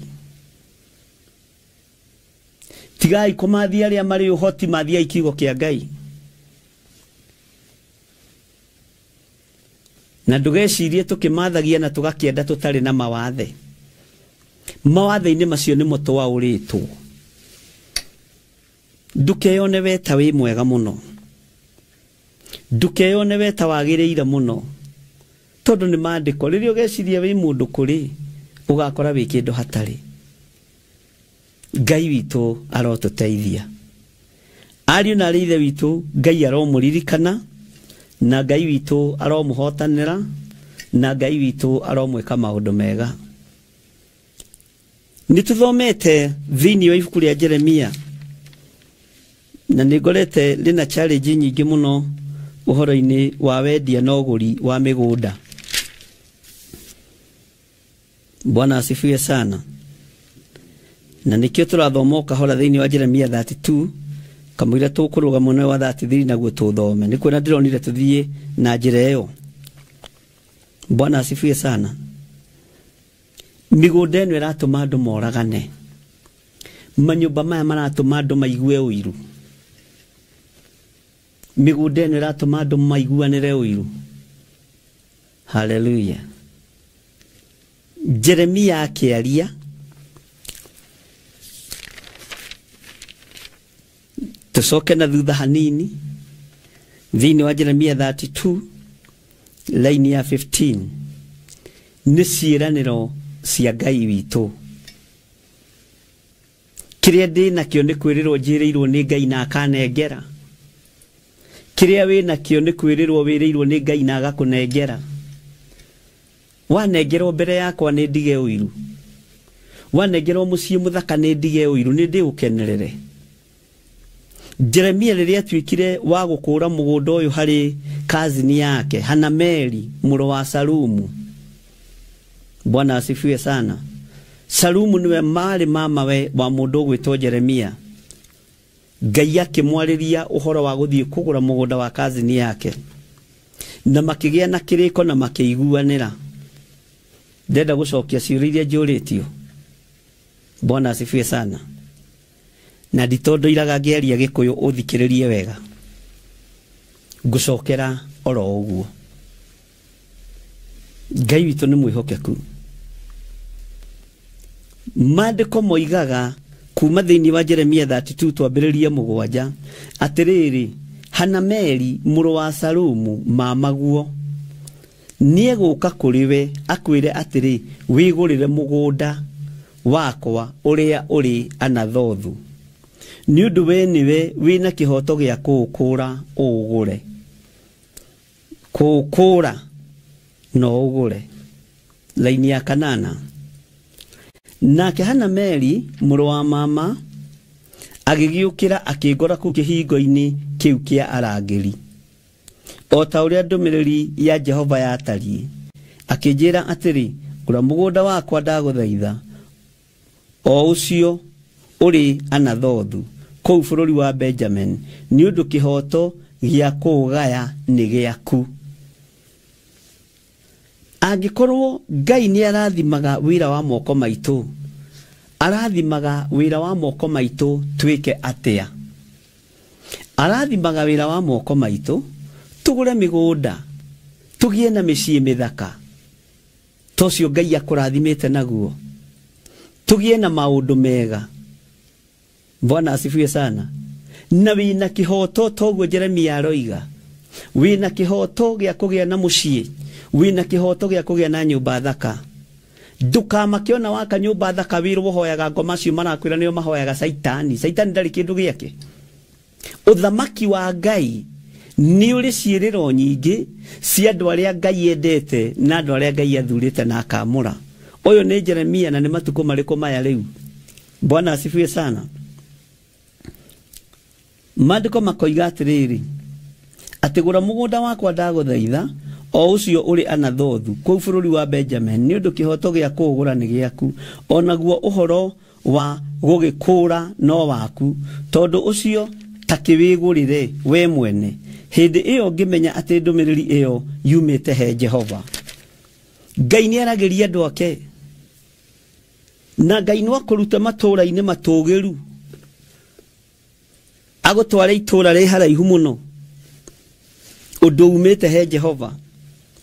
Tigai kũmathia arĩa marĩ ũhoti, mathiai kiugo kĩa Ngai. Na ndũgecirie tũkĩmathagia na tũgakĩenda tũtarĩ na mawathe. Mawathe-inĩ macio nĩmo twaũrĩtwo. Ndũkeyone we ta wĩ mwega mũno, ndũkeyone we ta wagĩrĩire mũno, tondũ nĩ maandĩko. Rĩrĩa ũgeciria wĩ mũndũ kũrĩ, ũgakora wĩ kĩndũ hatarĩ. Ngai witũ arotũteithia. Ariũ na arĩ ithe witũ, Ngai aromũririkana, na Ngai witũ aromũhotanĩra, na Ngai witũ aromwĩka maũndũ mega. Nĩ tũthomete thĩinĩ wa ibuku rĩa Jeremia, na nĩ ngorete rĩna challenge nyingĩ mũno ũhoro-inĩ wa wendia na ũgũri wa mĩgũnda. Bwana asifiwe sana. Na nĩkĩo tũrathoma o kahora thĩinĩ wa Jeremia 32, kamũira tũkũrũga mwena wa 33 naguo tũthome. Nĩ kuona ndĩronire tũthiĩ na njĩra ĩyo. Bwana asifiwe sana. Mĩgũnda ĩno ĩratũma andũ moragane. Manyũmba maya maratũma andũ maigue ũiru. Mĩgũnda ĩno ĩratũma andũ maiguanĩre ũiru. Haleluya. Jeremia akĩaria, tũcoke na thutha hanini thĩinĩ wa Jeremia 32 line ya 15, nĩ ciĩranĩro cia Ngai witũ. Kĩrĩa ndĩ nakĩo nĩ kwĩrĩrwo njĩrĩirwo nĩ Ngai na akanengera. Kĩrĩa wĩ nakĩo nĩ kwĩrĩrwo wĩrĩirwo nĩ Ngai na agakũnengera. Wanengerwo mbere yakwa nĩ ndige ũiru. Wanengerwo mũciĩ mũthaka nĩ ndige ũiru, nĩ ndĩũkenerere. Jeremia rĩrĩa atuĩkire wa gũkũra mũgũnda ũyũ harĩ kazini yake Hanameli mũrũ wa Salumu. Bwana asifiwe sana. Salumu niwe marĩ mamawe wa mũndũ ũgwĩtwo Jeremia. Ngai akĩmwarĩria ũhoro wa gũthiĩ kũgũra mũgũnda wa kazini yake, na makĩgĩa na kĩrĩko na makĩiguanĩra. Ndenda gũcokia ciũria iria njũrĩtio. Bwana asifiwe sana. Na nditondo iraga ngĩaria Gĩkũyũ ũthikĩrĩrie wega. Ngũcokera oro ũguo. Ngai witũ nĩ mwĩhokeku. Maandĩko moigaga kuma thĩinĩ wa Jeremia 32 twambĩrĩrie 7, atĩrĩrĩ, Hanameli mũrũ wa Salumu mamaguo nĩegũka kũrĩ we akwĩre atĩrĩ, wĩgũrĩre mũgũnda wakwa ũrĩa ũrĩ Anathothu, nĩ ũndũ we nĩwe wĩna kĩhoto gĩa kũũkũra ũũgũre. Kũũkũra no ũgũre. Laini ya 8, nake Hanameli mũrũ wa mama agĩgĩũkĩra akĩngora kũu kĩhingo-inĩ kĩu kĩa arangĩri, o ta ũrĩa ndũmĩrĩri ya Jehova yatariĩ, akĩnjĩra atĩrĩ, gũra mũgũnda wakwa ndagũthaitha, o ũcio ũrĩ Anathothu kũu bũrũri wa Benjamin, nĩ ũndũ kĩhoto gĩa kũũgaya nĩ gĩaku. Angĩkorwo Ngai nĩ arathimaga wĩra wa moko maitũ, arathimaga wĩra wa moko maitũ twĩke atĩa? Arathimaga wĩra wa moko maitũ tũgũre mĩgũnda, tũgĩe na mĩciĩ mĩthaka, tocio Ngai akũrathimĩte naguo, tũgĩe na maũndũ mega. Bwana asifiwe sana. Na wĩna kĩhoto toguo Jeremia aroiga, wĩna kĩhoto gĩa kũgĩa na mũciĩ, wĩna kĩhoto gĩa kũgĩa na nyũmba thaka. Ndũkamakĩona waka nyũmba thaka wĩrwo hoyaga ngoma cio marakwĩra nĩo mahoyaga Saitani. Saitani ndarĩ kĩndũ gĩake. Ũthamaki wa Ngai nĩ ũrĩ ciĩrĩro nyingĩ cia andũ arĩa Ngai endete na andũ arĩa Ngai athurĩte na akamũra. Ũyũ nĩ Jeremia, na nĩ matukũ marĩkũ maya rĩu? Bwana asifiwe sana. Maandĩko makoiga atĩrĩrĩ, atĩ gũra mũgũnda wakwa ndagũthaitha, o ũcio ũrĩ Anathothu kũu bũrũri wa Benjamin, nĩ ũndũ kĩhoto gĩa kũũgũra nĩ gĩaku, o naguo ũhoro wa gũgĩkũũra no waku, tondũ ũcio ta kĩwĩgũrĩre we mwene. Hĩndĩ ĩyo ngĩmenya atĩ ndũmĩrĩri ĩyo yumĩte he Jehova. Ngai nĩ aragĩria andũ ake, na Ngai no akũrute matũũra-inĩ matũũgĩru, agũtware itũũra rĩ haraihu mũno, ũndũ umĩte he Jehova.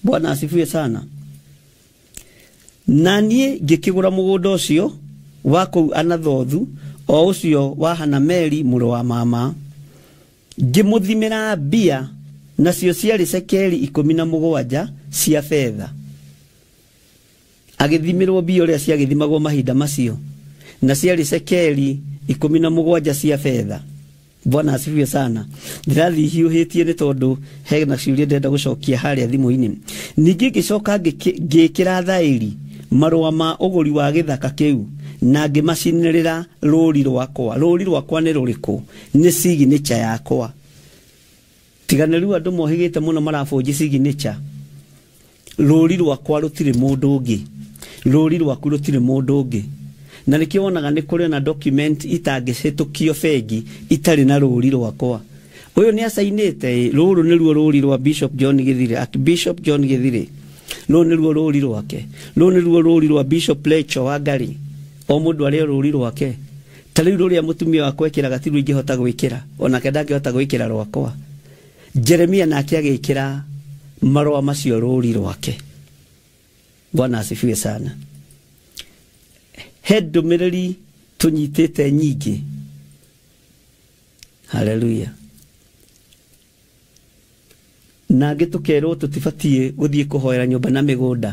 Bwana asifiwe sana. Na niĩ ngĩkĩgũra mũgũnda ũcio wa kũu Anathothu, o ũcio wa Hanameli mũrũ wa mama, ngĩmũthimĩra mbia, nacio ciarĩ cekeri 17 cia betha. Agĩthimĩrwo mbia ũrĩa ciagĩthimagwo mahinda macio, na ciarĩ cekeri 17 cia betha. Bwana asifiwe sana. Ndirathiĩ hiũhĩtie nĩ tondũ hena ciũria ndĩrenda gũcokia harĩa thimũ-inĩ. Ningĩ ngĩcoka ngĩkĩra thaĩri marũa ma ũgũri wa gĩthaka kĩu, na ngĩmacinĩrĩra rũũri rwakwa. Rũũri rwakwa nĩ rũrĩkũ? Nĩ signature yakwa. Tiga nĩ rĩu andũ mohĩgĩte mũno marabũnji signature. Rũũri rwakwa rũtirĩ mũndũ ũngĩ, rũũri rwaku rũtirĩ mũndũ ũngĩ. Na nĩkĩo wonaga nĩ kũrĩ na document itangĩhĩtũkio bengi itarĩ na rũũri rwakwa. Ũyũ nĩ acainĩte, rũrũ nĩruo rũũri rwa Bishop John Githire, Archbishop John Githire. Rũrũ nĩruo rũũri rwake. Rũrũ nĩruo rũũri rwa Bishop Lecho Wangari. O mũndũ arĩ rũũri rwake. Ta rĩu rũrĩa mũtumia wakwa ekĩraga ti ruo ingĩhota gwĩkĩra, onake ndangĩhota gwĩkĩra rwakwa. Jeremia nake agĩkĩra marũa macio rũũri rwake. Bwana asifiwe sana. He ndũmĩrĩri tũnyitĩte nyingĩ. Haleluya. Nangĩ tũkerwo tũtibatiĩ gũthiĩ kũhoera nyũmba na mĩgũnda,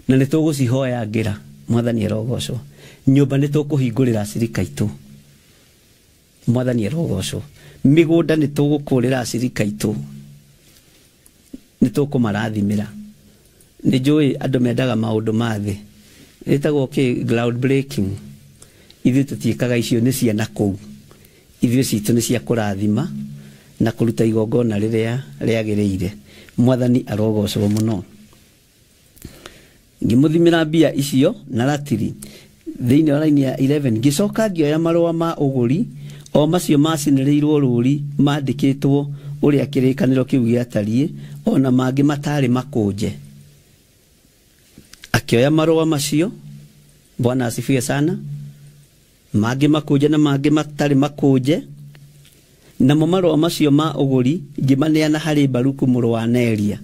na nĩ tũgũcihoyangĩra. Mwathani arogocwo. Nyũmba nĩ tũkũhingũrĩra acirika aitũ. Mwathani arogocwo. Mĩgũnda nĩ tũgũkũrĩra acirika aitũ, nĩ tũkũmarathimĩra. Nĩ njũĩ andũ mendaga maũndũ ma thĩ, ĩtagwo kĩ ground breaking. Ithuĩ tũtiĩkaga icio, nĩ ciana kũu. Ithuĩ citũ nĩ cia kũrathima na kũruta igongona rĩrĩa rĩagĩrĩire. Mwathani arogocwo mũno. Ngĩmũthimĩra mbia icio na ratiri thĩinĩ wa raini ya 11. Ngĩcoka ngĩoya marũa ma ũgũri o macio macinĩrĩirwo rũũri mandĩkĩtwo ũrĩa kĩrĩkanĩro kĩu gĩatariĩ, ona mangĩ matarĩ makũnje. Akĩoya marũa macio. Bwana asifiwe sana. Mangĩ makũnje na mangĩ matarĩ makũnje. Namo marũa macio ma ũgũri ngĩmaneana harĩ Baruku mũrũ wa Neria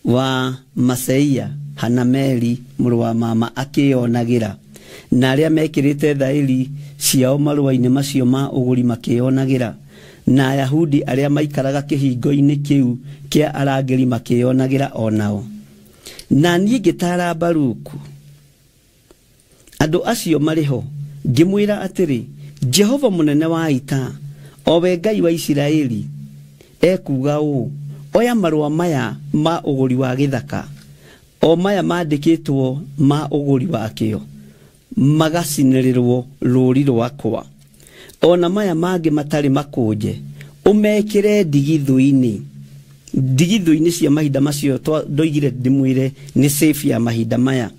wa Maseia Hanameli mũrũ wa mama akĩyonagĩra, na arĩa mekĩrĩte thaĩri ciao marũa-inĩ macio ma ũgũri makĩyonagĩra, na Ayahudi arĩa maikaraga kĩhingo-inĩ kĩu kĩa arangĩri makĩyonagĩra o nao. Na niĩ ngĩtaara Baruku andũ acio marĩ ho, ngĩmwĩra atĩrĩ, Jehova mũnene wa ita, o we Ngai wa Isiraeli, ekuuga ũũ, oya marũa maya ma ũgũri wa gĩthaka, o maya mandĩkĩtwo ma ũgũri wakĩo, magacinĩrĩrwo rũũri rwakwa, ona maya mangĩ matarĩ makũnje, ũmekĩre ndigithũ-inĩ. Ndigithũ-inĩ cia mahinda macio ndoigire ndĩmwĩre nĩ safe ya mahinda maya,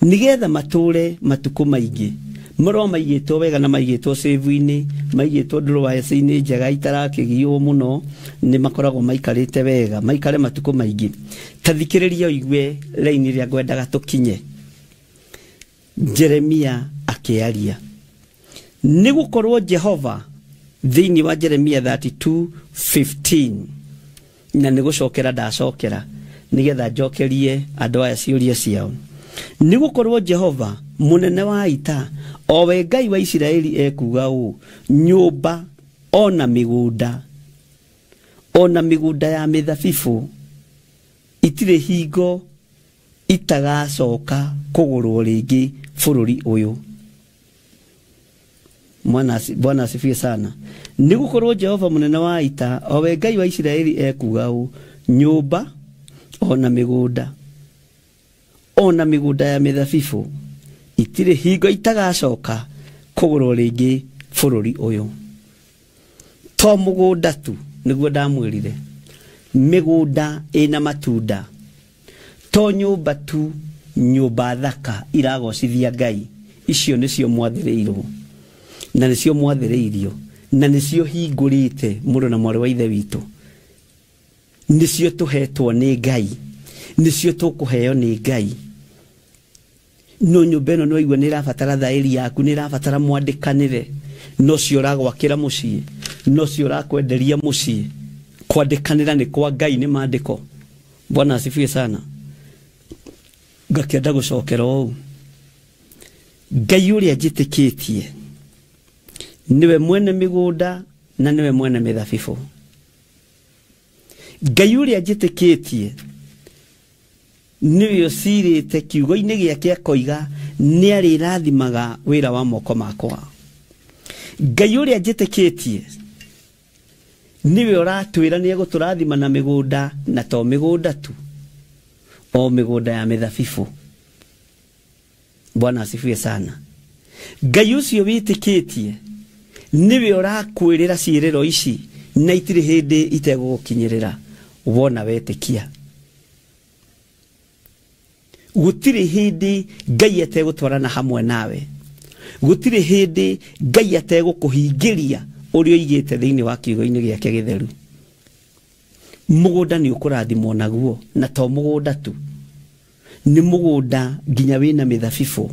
nĩgetha matũũre matukũ maingĩ. Marũa maigĩtwo wega na maigĩtwo save-inĩ, maigĩtwo drawer-inĩ njega itarakĩgiywo mũno, nĩ makoragwo maikarĩte wega, maikare matukũ maingĩ. Ta thikĩrĩria ũigue raini ĩrĩa ngwendaga tũkinye. Jeremia akĩaria, nĩ gũkorwo Jehova thĩinĩ wa Jeremia 32:15, na nĩ gũcokera ndacokera nĩgetha njokerie andũ aya ciũria ciao. Nĩ gũkorwo Jehova mũnene wa ita, o we Ngai wa Isiraeli, ekuuga ũũ, nyũmba ona mĩgũnda, ona mĩgũnda ya mĩthabibũ itirĩ hingo itagacoka kũgũrwo rĩngĩ bũrũri ũyũ. Bwana asifiwe sana. Nĩ gũkorwo Jehova mũnene wa ita, o we Ngai wa Isiraeli, ekuuga ũũ, nyũmba ona mĩgũnda, ona mĩgũnda ya mĩthabibũ Itirĩ hingo itagacoka kũgũrwo rĩngĩ bũrũri ũyũ. To mũgũnda tu nĩguo ndamwĩrire, mĩgũnda ĩna matunda, to nyũmba tu, nyũmba thaka iragocithia Ngai, icio nĩcio mwathĩrĩirwo na nĩcio mwathĩrĩirio na nĩcio hingũrĩte mũrũ na mwarĩ wa ithe witũ, nĩcio tũhetwo nĩ Ngai, nĩcio tũkũheo nĩ Ngai. No nyũmba ĩno no igua nĩ ĩrabatara thaĩri yaku, nĩ ĩrabatara mwandĩkanĩre, no cio ũragwakĩra mũciĩ, no cio ũrakwenderia mũciĩ. Kwandĩkanĩra nĩ kwa Ngai, nĩ maandĩko. Bwana asifiwe sana. Ngakĩenda gũcokera ũũ, Ngai ũrĩa njĩtĩkĩtie nĩwe mwene mĩgũnda na nĩwe mwene mĩthabibũ. Ngai ũrĩa njĩtĩkĩtie nĩwe ũcirĩte kiugo-inĩ gĩake akoiga nĩ arĩrathimaga wĩra wa moko makwa. Ngai ũrĩa njĩtĩkĩtie nĩwe ũratwĩra nĩ egũtũrathima na mĩgũnda, na to mĩgũnda tu, o mĩgũnda ya mĩthabibũ. Bwana asifiwe sana. Ngai ũcio wĩtĩkĩtie nĩwe ũrakwĩrĩra ciĩrĩro ici na itirĩ hĩndĩ itegũgũkinyĩrĩra wona wetĩkia. Gũtirĩ hĩndĩ Ngai ategũtwarana hamwe nawe, gũtirĩ hĩndĩ Ngai ategũkũhingĩria ũrĩa oigĩte thĩinĩ wa kiugo-inĩ gĩake gĩtheru. Mũgũnda nĩ ũkũrathimwo naguo, na to mũgũnda tu, nĩ mũgũnda nginya wĩna mĩthabibũ.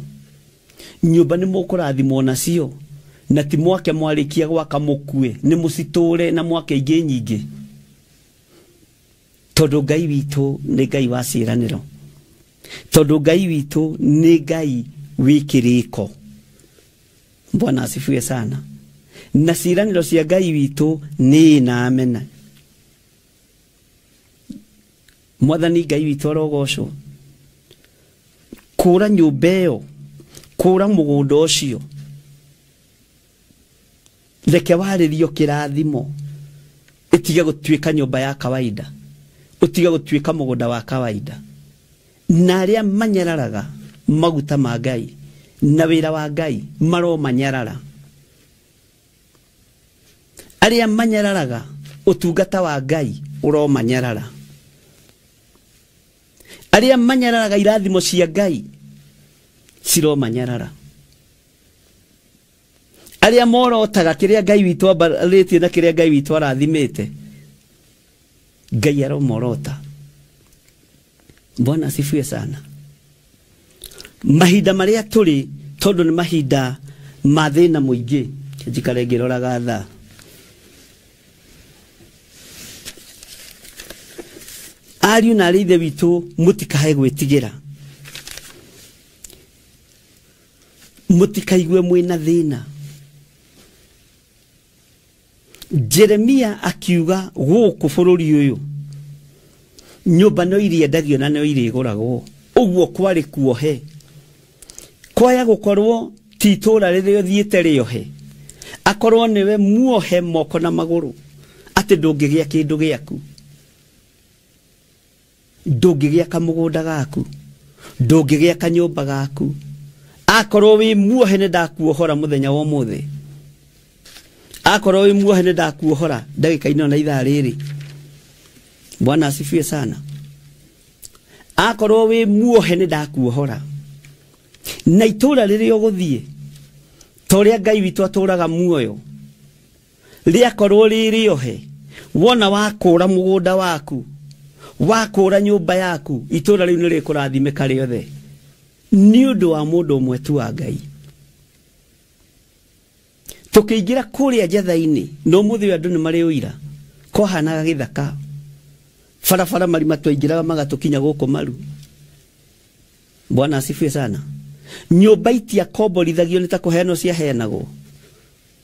Nyũmba nĩ mũkũrathimwo nacio, na ti mwake mwarĩkia gwaka mũkue, nĩ mũcitũre na mwake ingĩ nyingĩ, tondũ Ngai witũ nĩ Ngai wa ciĩranĩro, tondũ Ngai witũ nĩ Ngai wĩ kĩrĩko. Bwana asifiwe sana. Na ciĩranĩro cia Ngai witũ nĩ na amena. Mwathani Ngai witũ arogocwo. Kũra nyũmba ĩyo, kũra mũgũnda ũcio, reke warĩrio kĩrathimo, ĩtige gũtuĩka nyũmba ya kawaida, ũtige gũtuĩka mũgũnda wa kawaida. Na arĩa manyararaga maguta ma Ngai na wĩra wa Ngai maromanyarara. Arĩa manyararaga ũtungata wa Ngai ũromanyarara. Arĩa manyararaga irathimo cia Ngai ciromanyarara. Arĩa morotaga kĩrĩa Ngai witũ ambarĩtie na kĩrĩa Ngai witũ arathimĩte, Ngai aromorota. Bwana asifiwe sana. Mahinda marĩa tũrĩ, tondũ nĩ mahinda ma thĩna mũingĩ, njikare ngĩroraga thaa. Ariũ na arĩ ithe witũ, mũtikae gwĩtigĩra, mũtikaigue mwĩna thĩna. Jeremia akiuga gũkũ bũrũri ũyũ nyũmba no iriendagio na no irĩgũragwo. Ũguo kwarĩ kuohe, kwaya gũkorwo ti itũũra rĩrĩa ũthiĩte rĩohe, akorwo nĩwe muohe moko na magũrũ atĩ ndũngĩgĩa kĩndũ gĩaku, ndũngĩgĩa kamũgũnda gaku, ndũngĩgĩa kanyũmba gaku. Akorwo wĩ muohe nĩ ndakuohora mũthenya wa ũmũthĩ, akorwo wĩ muohe nĩ ndakuohora ndagĩka-inĩ ona ithaa rĩrĩ. Bwana asifiwe sana. Akorwo wĩ muohe nĩ ndakuohora. Na itũũra rĩrĩa ũgũthiĩ, ta ũrĩa Ngai witũ atũũraga muoyo, rĩakorwo rĩ rĩohe, wona wakũra mũgũnda waku, wakũra nyũmba yaku, itũũra rĩu nĩ rĩkũrathimĩka rĩothe nĩ ũndũ wa mũndũ ũmwe tu wa Ngai. Tũkĩingĩra kũrĩa njatha-inĩ, no mũthĩ andũ nĩ marĩ ũira, kwahanaga gĩthaka, barabara marima twaingĩraga magatũkinya gũkũ maru. Bwana asifiwe sana. Nyũmba itiakomborithagio nĩ ta kũheanwo ciaheanagwo,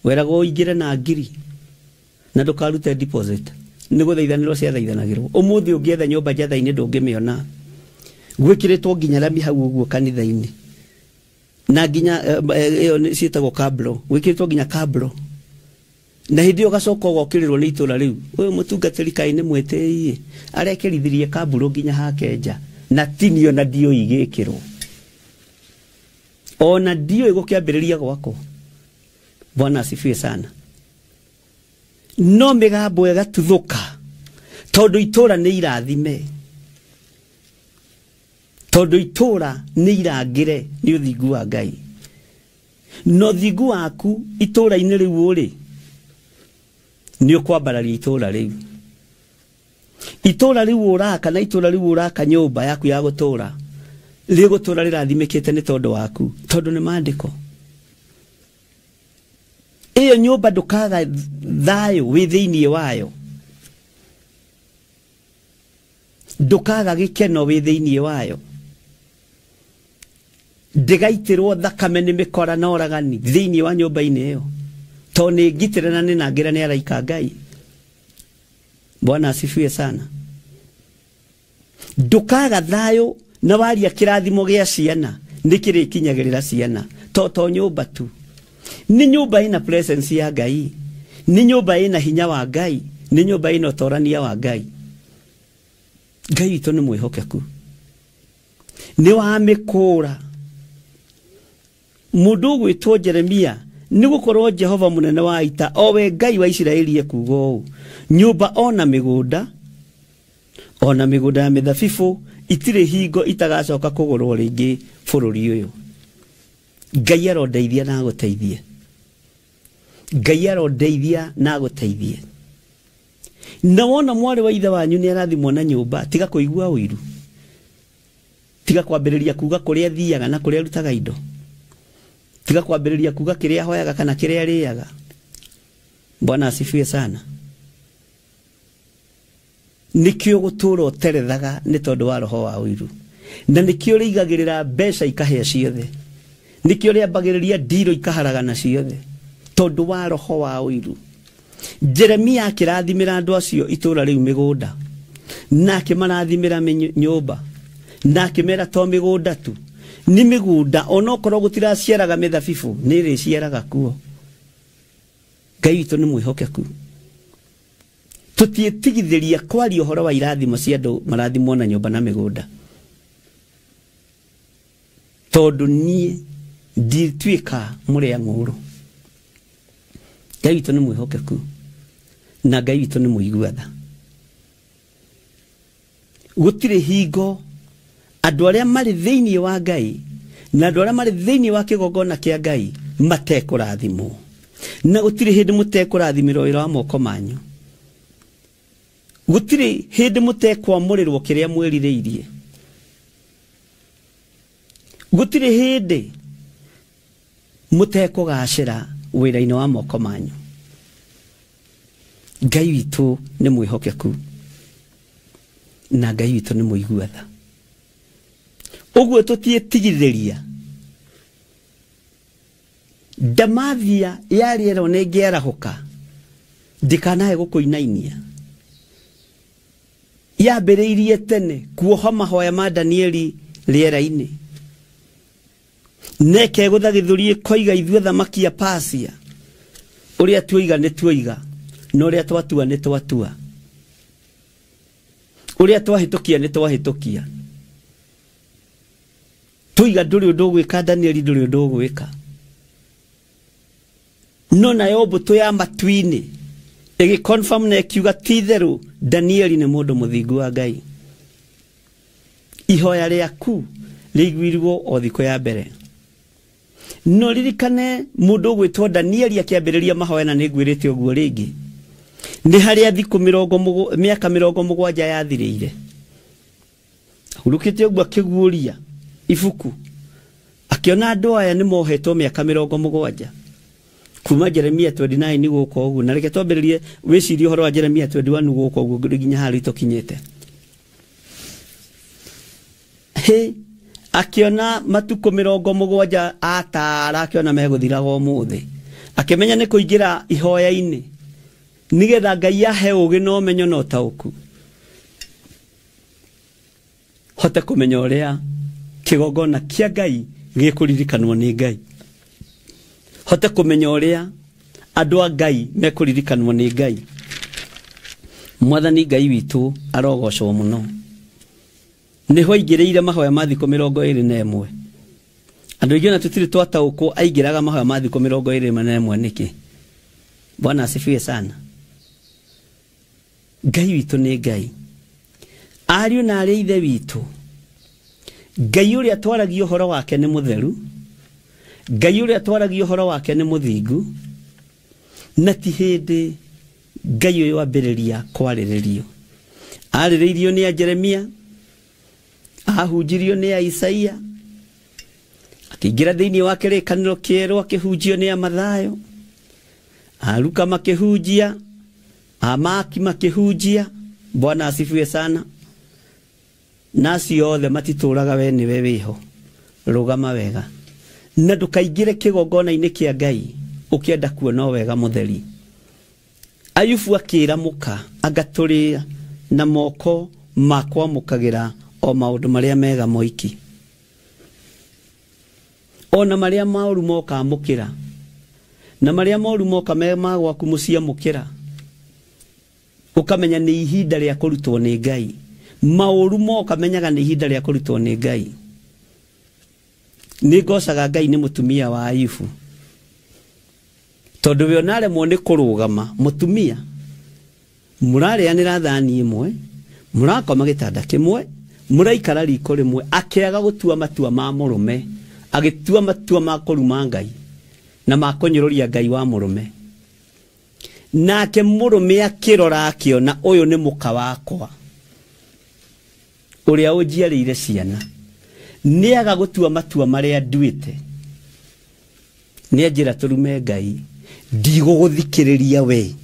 weragwo ũingĩre na ngiri na ndũkarute deposit, nĩ gũthaithanĩrwo ciathaithanagĩrwo. Ũmũthĩ ũngĩetha nyũmba njatha-inĩ ndũngĩmĩona, gwĩkĩrĩtwo nginya rami hau ũguo kanitha-inĩ, na nginya ĩyo ciĩtagwo kablo, gwĩkĩrĩtwo nginya kablo. Na hĩndĩ ĩyo ũgacoka ũgokĩrĩrwo nĩ itũũra rĩu, ũyũ mũtungatĩri kaĩ nĩ mwĩtĩi, arekĩrithirie kaburo nginya hake nja, na tinio na ndiũĩ igĩkĩrwo. Ona ndiũĩ gũkĩambĩrĩria gwakwo. Bwana asifiwe sana. No mĩgambo ĩgatuthũka tondũ itũra nĩ irathime, tondũ itũra nĩ irangĩre nĩ ũthingu wa Ngai. No thingu waku itũra-inĩ rĩu ũrĩ nĩ ũkwambararia itũra rĩu. Itũra rĩu ũraka na itũra rĩu ũraka nyũmba yaku ya gũtũra rĩgũtũra rĩrathimĩkĩte nĩ tondũ waku, tondũ nĩ maandĩko. Ĩyo nyũmba ndũkaga thayũ wĩ thĩinĩ wayo, ndũkaga gĩkeno wĩ thĩinĩ wayo, ndĩgaitĩrwo thakame nĩ mĩkora na oragani thĩinĩ wa nyũmba-inĩ ĩyo, tondũ nĩ ngitĩre na nĩ nangĩre nĩ araika Ngai. Bwana asifiwe sana. Ndũkaga thayũ na waria kĩrathimo gĩa ciana nĩ kĩrĩkinyagĩrĩra ciana, to nyũmba tu. Nĩ nyũmba ĩna presence ya Ngai, nĩ nyũmba ĩna hinya wa Ngai, nĩ nyũmba ĩna ũtorania wa Ngai. Ngai witũ nĩ mwĩhokeku, nĩ wa mĩkũra. Mũndũ ũgwĩtwo Jeremia, nĩ gũkorwo Jehova mũnene wa ita, o we Ngai wa Isiraeli, ekuuga ũũ: nyũmba ona mĩgũnda, ona mĩgũnda ya mĩthabibũ itirĩ hingo itagacoka kũgũrwo rĩngĩ bũrũri ũyũ. Ngai arondeithia na agũteithie. Ngai arondeithia na agũteithie. Na wona mwarĩ wa ithe wanyu nĩ arathimwo na nyũmba, tiga kũigua ũiru, tiga kwambĩrĩria kuga kũrĩa athiaga na kũrĩa arutaga indo, tiga kwambĩrĩria kuga kĩrĩa ahoyaga kana kĩrĩa arĩaga. Bwana asifiwe sana. Nĩkĩo gũtũra ũterethaga nĩ tondũ wa roho wa ũiru, na nĩkĩo rĩigagĩrĩra mbeca ikahĩa ciothe, nĩkĩo rĩambagĩrĩria ndiro ikaharagana ciothe, tondũ wa roho wa ũiru. Jeremia akĩrathimĩra andũ acio itũra rĩu mĩgũnda, na akĩmarathimĩra nyũmba, na akĩmera to mĩgũnda tu, nĩ mĩgũnda onokorwo gũtiraciaraga mĩthabibũ nĩ ĩrĩciaraga kuo. Ngai witũ nĩ mwĩhokeku. Tũtiĩtigithĩria kwaria ũhoro wa irathimo cia andũ marathimwo na nyũmba na mĩgũnda, tondũ niĩ ndituĩka mũrĩa ng'ũrũ. Ngai witũ nĩ mwĩhokeku na Ngai witũ nĩ mũigua tha. Gũtirĩ hingo andũ arĩa marĩ thĩinĩ wa Ngai na andũ arĩa marĩ thĩinĩ wa kĩgongona kĩa Ngai matekũrathimwo, na gũtirĩ hĩndĩ mũtekũrathimĩrwo wĩra wa moko manyu. Gũtirĩ hĩndĩ mũtekwamũrĩrwo kĩrĩa mwĩrirĩirie. Gũtirĩ hĩndĩ mũtekũgacĩra wĩra-inĩ wa moko manyu. Ngai witũ nĩ mwĩhokeku na Ngai witũ nĩ mũigua tha. Ũguo tũtiĩtigithĩria. Ndamathia ya rĩera nĩ ĩngĩarahũka ndikanae gũkũinainia. Yambĩrĩirie tene kuoha mahoya ma Danieli rĩera-inĩ, neke gũtha gĩthũri ĩkoiga ithuĩ thamaki ya Pasia, ũrĩa tuoiga nĩ tuoiga, na ũrĩa twatua nĩ twatua, ũrĩa twahĩtũkia nĩ twahĩtũkia. Tuiga ndũrĩ ũndũ ũgwĩka, Danieli ndũrĩ ũndũ ũgwĩka. No nayo mbũtũ ya matu-inĩ ĩgĩconfirm na ĩkiuga ti-itherũ Danieli nĩ mũndũ mũthingu wa Ngai. Ihoya rĩaku rĩiguirwo o thikũ ya mbere. No ririkane mũndũ ũgwĩtwo Danieli akĩambĩrĩria mahoya, na nĩngwĩrĩte ũguo rĩngĩ, nĩ harĩa thikũ mĩaka 70 yathirĩire. Hurũkĩte ũguo akĩguũria ibuku, akĩona andũ aya nĩ mohetwo mĩaka 70 kuma Jeremia 29 gũkũ ũguo. Na reke twambĩrĩrie wĩcirie ũhoro wa Jeremia 21 gũkũ ũguo nginya harĩa tũkinyĩte. Hĩ, akĩona matukũ 70 atara, akĩona megũthiraga ũmũthĩ, akĩmenya nĩ kũingĩra ihoya-inĩ nĩgetha Ngai ahe ũũgĩ na ũmenyo na ũtaũku, hote kũmenya ũrĩa kĩgongona kĩa Ngai gĩkũririkanwo nĩ Ngai, hote kũmenya ũrĩa andũ a Ngai mekũririkanwo nĩ Ngai. Mwathani Ngai witũ arogocwo mũno. Nĩho aingĩrĩire mahoya ma thikũ 21 Andũ aingĩ ona tũtirĩ twataũkwo aingĩraga mahoya ma thikũ 21 nĩkĩ. Bwana asifiwe sana. Ngai witũ nĩ Ngai. Ariũ na arĩ ithe witũ, Ngai ũrĩa twaragia ũhoro wake nĩ mũtheru, Ngai ũrĩa twaragia ũhoro wake nĩ mũthingu, na ti hĩndĩ Ngai ũyũ ambĩrĩria kwarĩrĩrio. Arĩrĩirio nĩ a Jeremia, ahunjirio nĩ a Isaia, akĩingĩra thĩinĩ wa kĩrĩkanĩro kĩerũ akĩhunjio nĩ a Mathayo, Aluka makĩhunjia, Amaki makĩhunjia. Bwana asifiwe sana. Na acio othe matitũraga we nĩwe wĩho. Rũgama wega na ndũkaingĩre kĩgongona-inĩ kĩa Ngai ũkĩenda kuona wega mũtheri. Ayubu akĩra mũka, anga tũrĩ na moko ma kwamũkagĩra o maũndũ marĩa mega moiki, ona marĩa maũru moka amũkĩra, na marĩa moru moka me ma gwaku mũciĩ amũkĩra. Ũkamenya nĩ ihinda rĩa kũrutwo nĩ Ngai. Maũru moka menyaga nĩ ihinda rĩa kũrutwo nĩ Ngai. Nĩ ngocaga Ngai nĩ mũtumia wa Ayubu, tondũ we onaremwo nĩ kũrũgama. Mũtumia mũrarĩanĩra thani ĩmwe, mũrakoma gĩtanda kĩmwe, mũraikara riko rĩmwe, akĩaga gũtua matua ma mũrũme, agĩtua matua ma kũruma Ngai na ma kũnyũrũria Ngai wa mũrũme. Nake mũrũme akĩrora akĩona ũyũ nĩ mũka wakwa ũrĩa ũnjiarĩire ciana, nĩaga gũtua matua marĩa nduĩte, nĩanjĩra tũrume Ngai, ndigũgũthikĩrĩria we.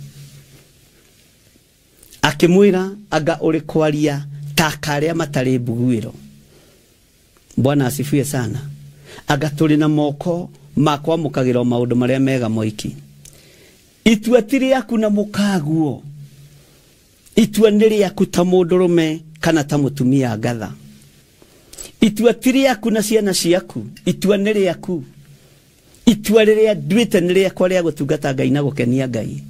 Akĩmwĩra anga ũrĩ kwaria ta karĩa matarĩ mbuguĩro. Bwana asifiwe sana. Anga tũrĩ na moko ma kwamũkagĩra maũndũ marĩa mega moiki. Itua ti rĩaku na mũkaguo, itua nĩ rĩaku ta mũndũrũme kana ta mũtumia ngatha. Itua ti rĩaku na ciana ciaku, itua nĩ rĩaku. Itua rĩrĩa nduĩte nĩ rĩakwa rĩa gũtungata Ngai na gũkenia Ngai.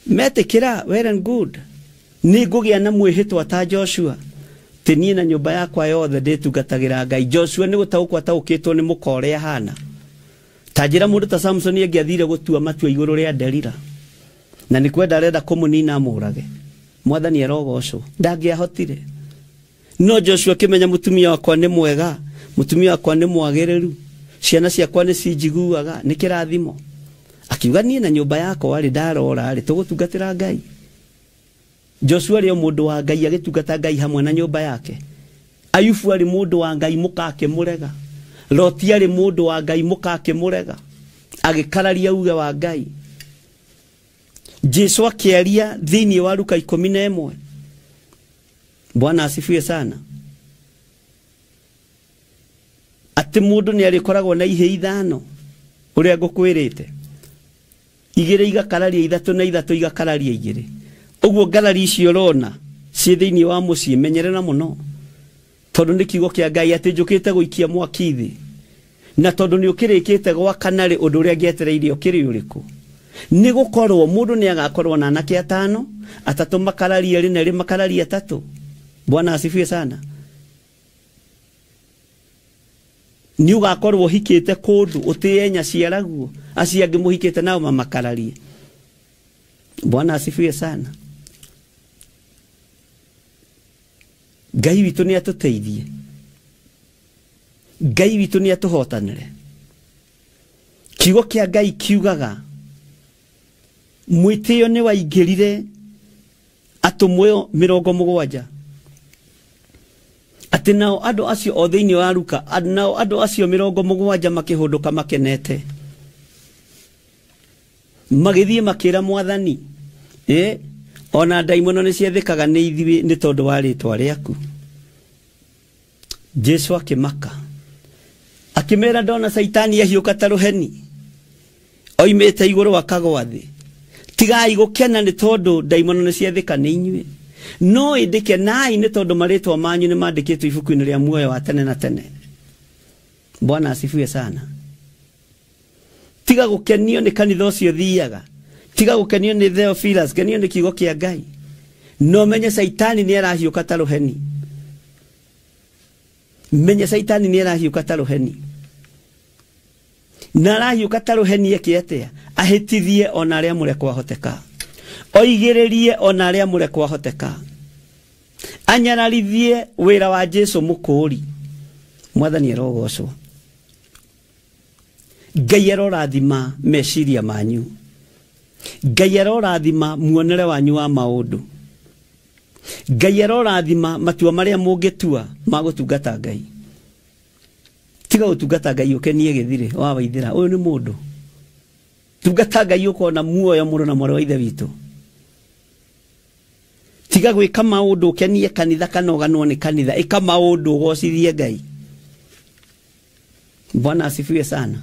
Metĩkĩra, well and good. Nĩ ngũgĩa na mwĩhĩtwa ta Joshua, tĩ niĩ na nyũmba yakwa yothe ndĩtungatagĩra Ngai. Joshua nĩ gũtaũkwo ataũkĩtwo nĩ mũka ũrĩa ahana. Ta njĩra mũndũ ta Samson angĩathire gũtua matua igũrũ rĩa Delila, na nĩ kwenda arenda kũmũnina amũrage, Mwathani arogocwo, ndangĩahotire. No Joshua akĩmenya mũtumia wakwa nĩ mwega, mũtumia wakwa nĩ mwagĩrĩru, ciana ciakwa nĩ cinjiguaga, nĩ kĩrathimo. Akiuga niĩ na nyũmba yakwa rĩ, ndarora rĩ, tũgũtungatĩra Ngai. Joshua arĩ o mũndũ wa Ngai agĩtungata Ngai hamwe na nyũmba yake. Ayubu arĩ mũndũ wa Ngai mũka akĩmũrega. Loti arĩ mũndũ wa Ngai mũka akĩmũrega, agĩkararia uge wa Ngai. Jesu akĩaria thĩinĩ wa Luka 11. Bwana asifiwe sana. Atĩ mũndũ nĩ arĩkoragwo na ihĩ ithano, ũrĩa ngũkwĩrĩte, igĩrĩ igakararia ithatũ na ithatũ igakararia igĩrĩ. Ũguo ngarari icio ũrona ciĩ thĩinĩ wa mũciĩ, menyerera mũno, tondũ nĩ kiugo kĩa Ngai atĩ njũkĩte gũikia mwaki thĩ, na tondũ nĩ ũkĩrĩkĩte gwakana rĩ, ũndũ ũrĩa ngĩetereire ũkĩrĩ ũrĩkũ? Nĩ gũkorwo mũndũ nĩ agakorwo na anake atano, atatũ makararia erĩ na erĩ makararia atatũ. Bwana asifiwe sana. Nĩ ũgakorwo ũhikĩte kũndũ ũtĩe nyaciaraguo, acio angĩ mũhikĩte nao mamakararie. Bwana asifiwe sana. Ngai witũ nĩ atũteithie, Ngai witũ nĩ atũhotanĩre. Kiugo kĩa Ngai kiugaga mwĩtĩo nĩ waingĩrire atũmwo 70, atĩ nao andũ acio o thĩinĩ wa Luka, nao andũ acio 70 makĩhũndũka makenete, magĩthiĩ makĩra Mwathani, ona ndaimono nĩ ciathĩkaga nĩ ithuĩ nĩ tondũ wa rĩtwa rĩaku. Jesu akĩmaka, akĩmera ndona Caitani ahiũka ta rũheni oimĩte igũrũ akagwa thĩ. Tigai gũkena nĩ tondũ ndaimono nĩ ciathĩka nĩ inyuĩ, no ĩndĩ kenai nĩ tondũ marĩtwa manyu nĩ mandĩkĩtwo ibuku-inĩ rĩa muoyo wa tene na tene. Bwana asifiwe sana. Tiga gũkenio nĩ kanitha ũcio thiaga, tiga gũkenio nĩ Theophilus, kenio nĩ kiugo kĩa Ngai. No menye Caitani nĩ arahiũka ta rũheni. Menye Caitani nĩ arahiũka ta rũheni. Na arahiũka ta rũheni eke atĩa? Ahĩtithie ona arĩa mũre kwahoteka, oigĩrĩrie ona arĩa mũre kwahoteka, anyararithie wĩra wa Jesu mũkũũri. Mwathani arogocwo. Ngai arorathima meciria manyu. Ngai arorathima muonere wanyu wa maũndũ. Ngai arorathima matua marĩa mũngĩtua ma gũtungata Ngai. Tiga gũtungata Ngai ũkenie gĩthirĩ wa waithĩra, ũyũ nĩ mũndũ. Tungata Ngai ũkona muoyo mũrũ na mwarĩ wa ithe witũ. Tiga gwĩka maũndũ ũkenie kanitha kana ũganwo nĩ kanitha, ĩka maũndũ ũgocithie Ngai. Bwana asifiwe sana.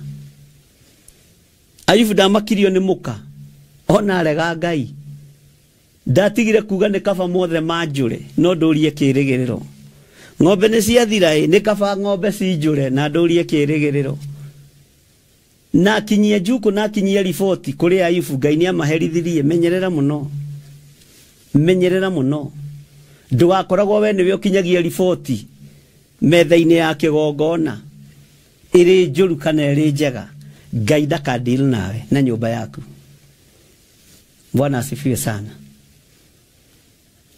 Ayubu ndamakirio nĩ mũka ona arega Ngai. Ndatigire kuga nĩ kaba mothe manjũre no ndũrie kĩrĩgĩrĩro. Ng'ombe nĩ ciathira ĩ, nĩ kaba ng'ombe cinjũre na ndũrie kĩrĩgĩrĩro. Na akinyie njuku na akinyie riboti kũrĩ Ayubu, Ngai nĩ amaherithirie. Menyerera mũno, menyerera mũno, ndũgakoragwo we nĩwe ũkinyagia riboti metha-inĩ ya kĩgongona ĩrĩ njũru kana ĩrĩ njega. Ngai ndakadili nawe na nyũmba yaku. Bwana asifiwe sana.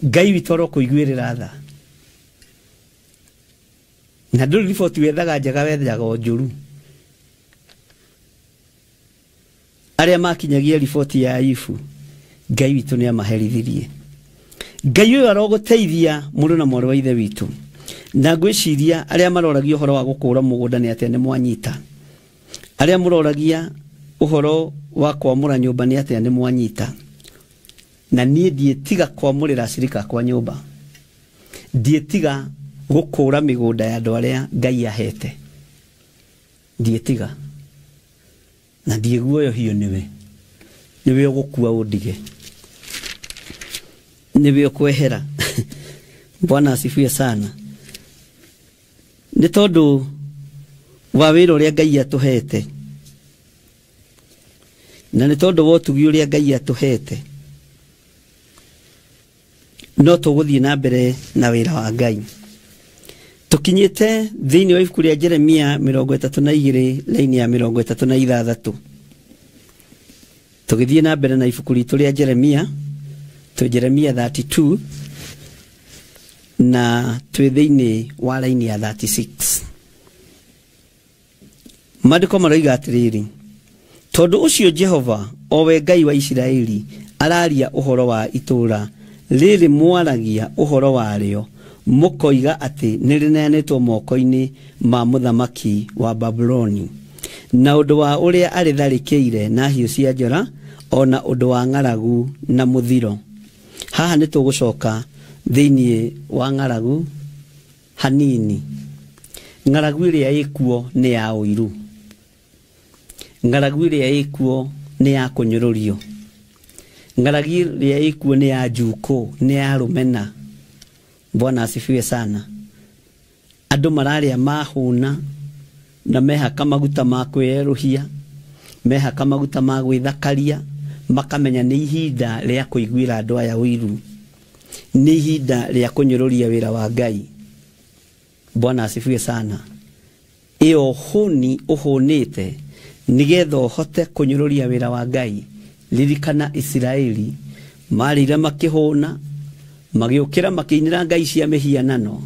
Ngai witũ arokũiguĩrĩra tha. Na ndũrĩ riboti wethaga njega, wethaga o njũru. Arĩa makinyagia riboti ya Ayubu, Ngai witũ nĩ amaherithirie. Ngai ũyũ arogũteithia mũrũ na mwarĩ wa ithe witũ. Na ngwĩciria arĩa maroragia ũhoro wa gũkũra mũgũnda nĩ atĩa nĩ mwanyita. Arĩa mũroragia ũhoro wa kwamũra nyũmba nĩ atĩa nĩ mwanyita. Na niĩ ndiĩtiga kwamũrĩra acirika akwa nyũmba, ndiĩtiga gũkũra mĩgũnda ya andũ arĩa Ngai ahete, ndiĩtiga. Na ndiĩguoyohio nĩwe, nĩwe ũgũkua ũndige, nĩwe ũkwehera. Bwana asifiwe sana. Nĩ tondũ wa wĩra ũrĩa Ngai atũhete, na nĩ tondũ wa ũtugi ũrĩa Ngai atũhete, no tũgũthiĩ na mbere na wĩra wa Ngai. Tũkinyĩte thĩinĩ wa ibuku rĩa Jeremia 32 laini ya 36. Tũgĩthiĩ na mbere na ibuku ritũ rĩa Jeremia, twĩ Jeremia 32 na twĩ thĩinĩ wa laini ya 36. Maandĩko maroiga atĩrĩrĩ, tondũ ũcio Jehova o we Ngai wa Isiraeli araria ũhoro wa itũũra rĩrĩ mwaragia ũhoro warĩo, mũkoiga atĩ nĩrĩneanĩtwo moko-inĩ ma mũthamaki wa Babuloni, na ũndũ wa ũrĩa arĩtharĩkĩire na hiũ cia njora, ona ũndũ wa ng'aragu na mũthiro. Haha nĩ tũgũcoka thĩinĩ wa ng'aragu hanini. Ng'aragu ĩrĩa ĩkuo nĩ ya ũiru. Ng'aragu ĩrĩa ĩkuo nĩ ya kũnyũrũrio. Ng'aragu ĩrĩa ĩkuo nĩ ya njukũ, nĩ ya rũmena. Bwana asifiwe sana. Andũ mararĩa mahũna na mehaka maguta ma kwĩerũhia, mehaka maguta ma gwĩthakaria, makamenya nĩ ihinda rĩa kũiguĩra andũ aya ũiru, nĩ ihinda rĩa kũnyũrũria wĩra wa Ngai. Bwana asifiwe sana. Ĩyo hũni ũhũnĩte nĩgetha ũhote kũnyũrũria wĩra wa Ngai. Ririkana Isiraeli marĩire makĩhũna, magĩũkĩra makĩinĩra ngai cia mĩhianano,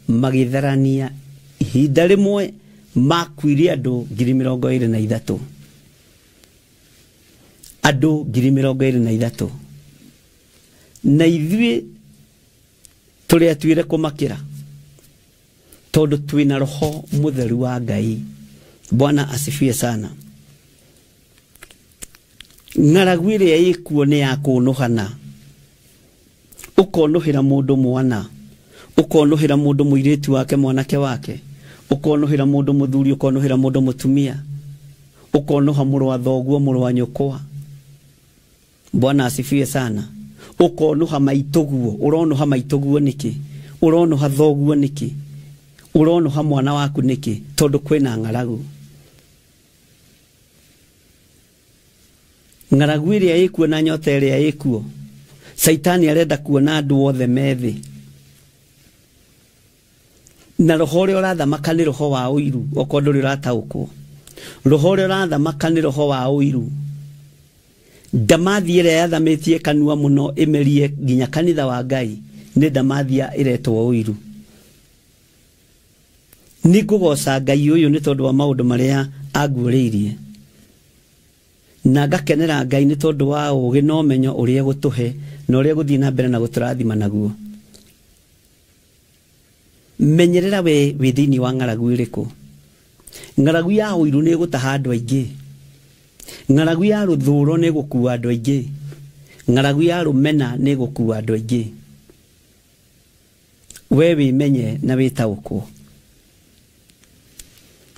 magĩtharania. Ihinda rĩmwe makuire andũ 23,000. Andũ 23,000. Na ithuĩ tũrĩ atuĩre kũmakĩra, tondũ twĩna roho mũtheru wa Ngai. Bwana asifiwe sana. Ng'aragu ĩrĩa ĩkuo nĩ ya kũnũhana. Ũkonũhĩra mũndũ mwana, ũkonũhĩra mũndũ mũirĩtu wake, mwanake wake, ũkonũhĩra mũndũ mũthuri, ũkonũhĩra mũndũ mũtumia, ũkonũha mũrũ wa thoguo, mũrũ wa nyũkwa. Bwana asifiwe sana. Ũkonũha maitũguo, ũronũha maitũguo nĩkĩ? Ũronũha thoguo nĩkĩ? Ũronũha mwana waku nĩkĩ? Tondũ kwĩna ng'aragu. Ng'aragu ĩrĩa ĩkuo na nyota ĩrĩa ĩkuo, Saitani arenda kuona andũ othe me thĩ. Na roho ũrĩa ũrathamaka nĩ roho wa ũiru, okorwo ndũrĩ ũrataũkwo. Roho ũrĩa ũrathamaka nĩ roho wa ũiru. Ndamathia ĩrĩa yathamĩtie kanua mũno ĩmerie nginya kanitha wa Ngai nĩ ndamathia ĩretwo ũiru. Nĩ ngũgoca Ngai ũyũ nĩ tondũ wa maũndũ marĩa anguũrĩirie, na ngakenera Ngai nĩ tondũ wa ũũgĩ na ũmenyo ũrĩa egũtũhe na ũrĩa egũthiĩ na mbere na gũtũrathima naguo. Menyerera we wĩ thĩinĩ wa ng'aragu ĩrĩkũ. Ng'aragu ya ũiru nĩ ĩgũtaha andũ aingĩ. Ng'aragu ya rũthũũro nĩ ĩgũkua andũ aingĩ. Ng'aragu ya rũmena nĩ ĩgũkua andũ aingĩ. We wĩmenye na wĩtaũkwo.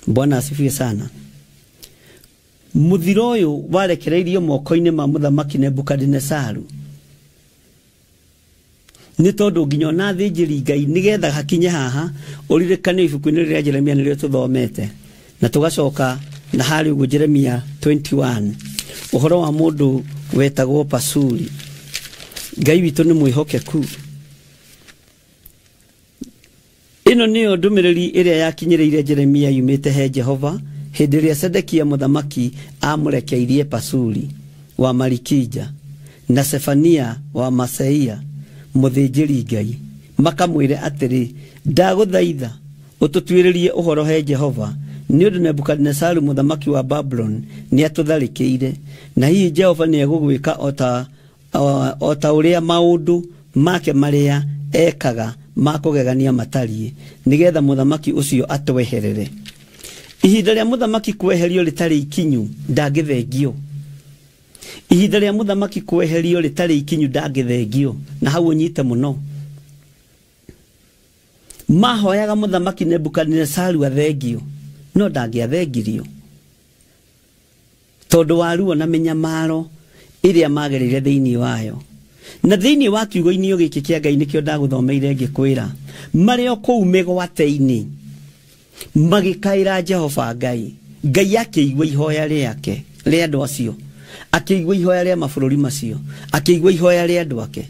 Bwana asifiwe sana. Mũthiro ũyũ warekereirio moko-inĩ ma mũthamaki Nebukadinesaru nĩ tondũ nginya ona athĩnjĩri Ngai nĩgetha hakinye haha ũririkane ibuku-inĩ rĩrĩa Jeremia nĩrĩo tũthomete na tũgacoka na harĩ ũguo Jeremia 21 ũhoro wa mũndũ wetagwo Pasuri. Ngai witũ nĩ mwĩhokeku. Ĩno nĩyo ndũmĩrĩri ĩrĩa yakinyĩrĩire Jeremia yumĩte he Jehova hĩndĩ ĩrĩa Sedekia mũthamaki amũrekeirie Pasuri wa Malikija na Sefania wa Maseia mũthĩnjĩri Ngai makamwĩre atĩrĩ, ndagũthaitha ũtũtuĩrĩrie ũhoro he Jehova nĩ ũndũ Nebukadinesaru mũthamaki wa Babuloni nĩatũtharĩkĩire, na hihi Jehova nĩegũgwĩka o ta ũrĩa maũndũ make marĩa ekaga ma kũgegania matariĩ, nĩgetha mũthamaki ũcio atweherere. Ihinda rĩa mũthamaki kweherio rĩtarĩ ikinyu ndangĩthengio. Ihinda rĩa mũthamaki kweherio rĩtarĩ ikinyu ndangĩthengio, na hau ũnyite mũno. Mahoyaga mũthamaki Nebukadinesaru athengio, no ndangĩathengirio tondũ wa ruo na mĩnyamaro ĩrĩa magereire thĩinĩ wayo. Na thĩinĩ wa kiugo-inĩ gĩkĩ kĩa Ngai nĩkĩo ndagũthomeire ngĩkwĩra marĩ o kũu mĩgwate-inĩ magĩkaĩra Jehova Ngai. Ngai akĩigua ihoya rĩake rĩa andũ acio, akĩigua ihoya rĩa mabũrũri macio, akĩigua ihoya rĩa andũ ake.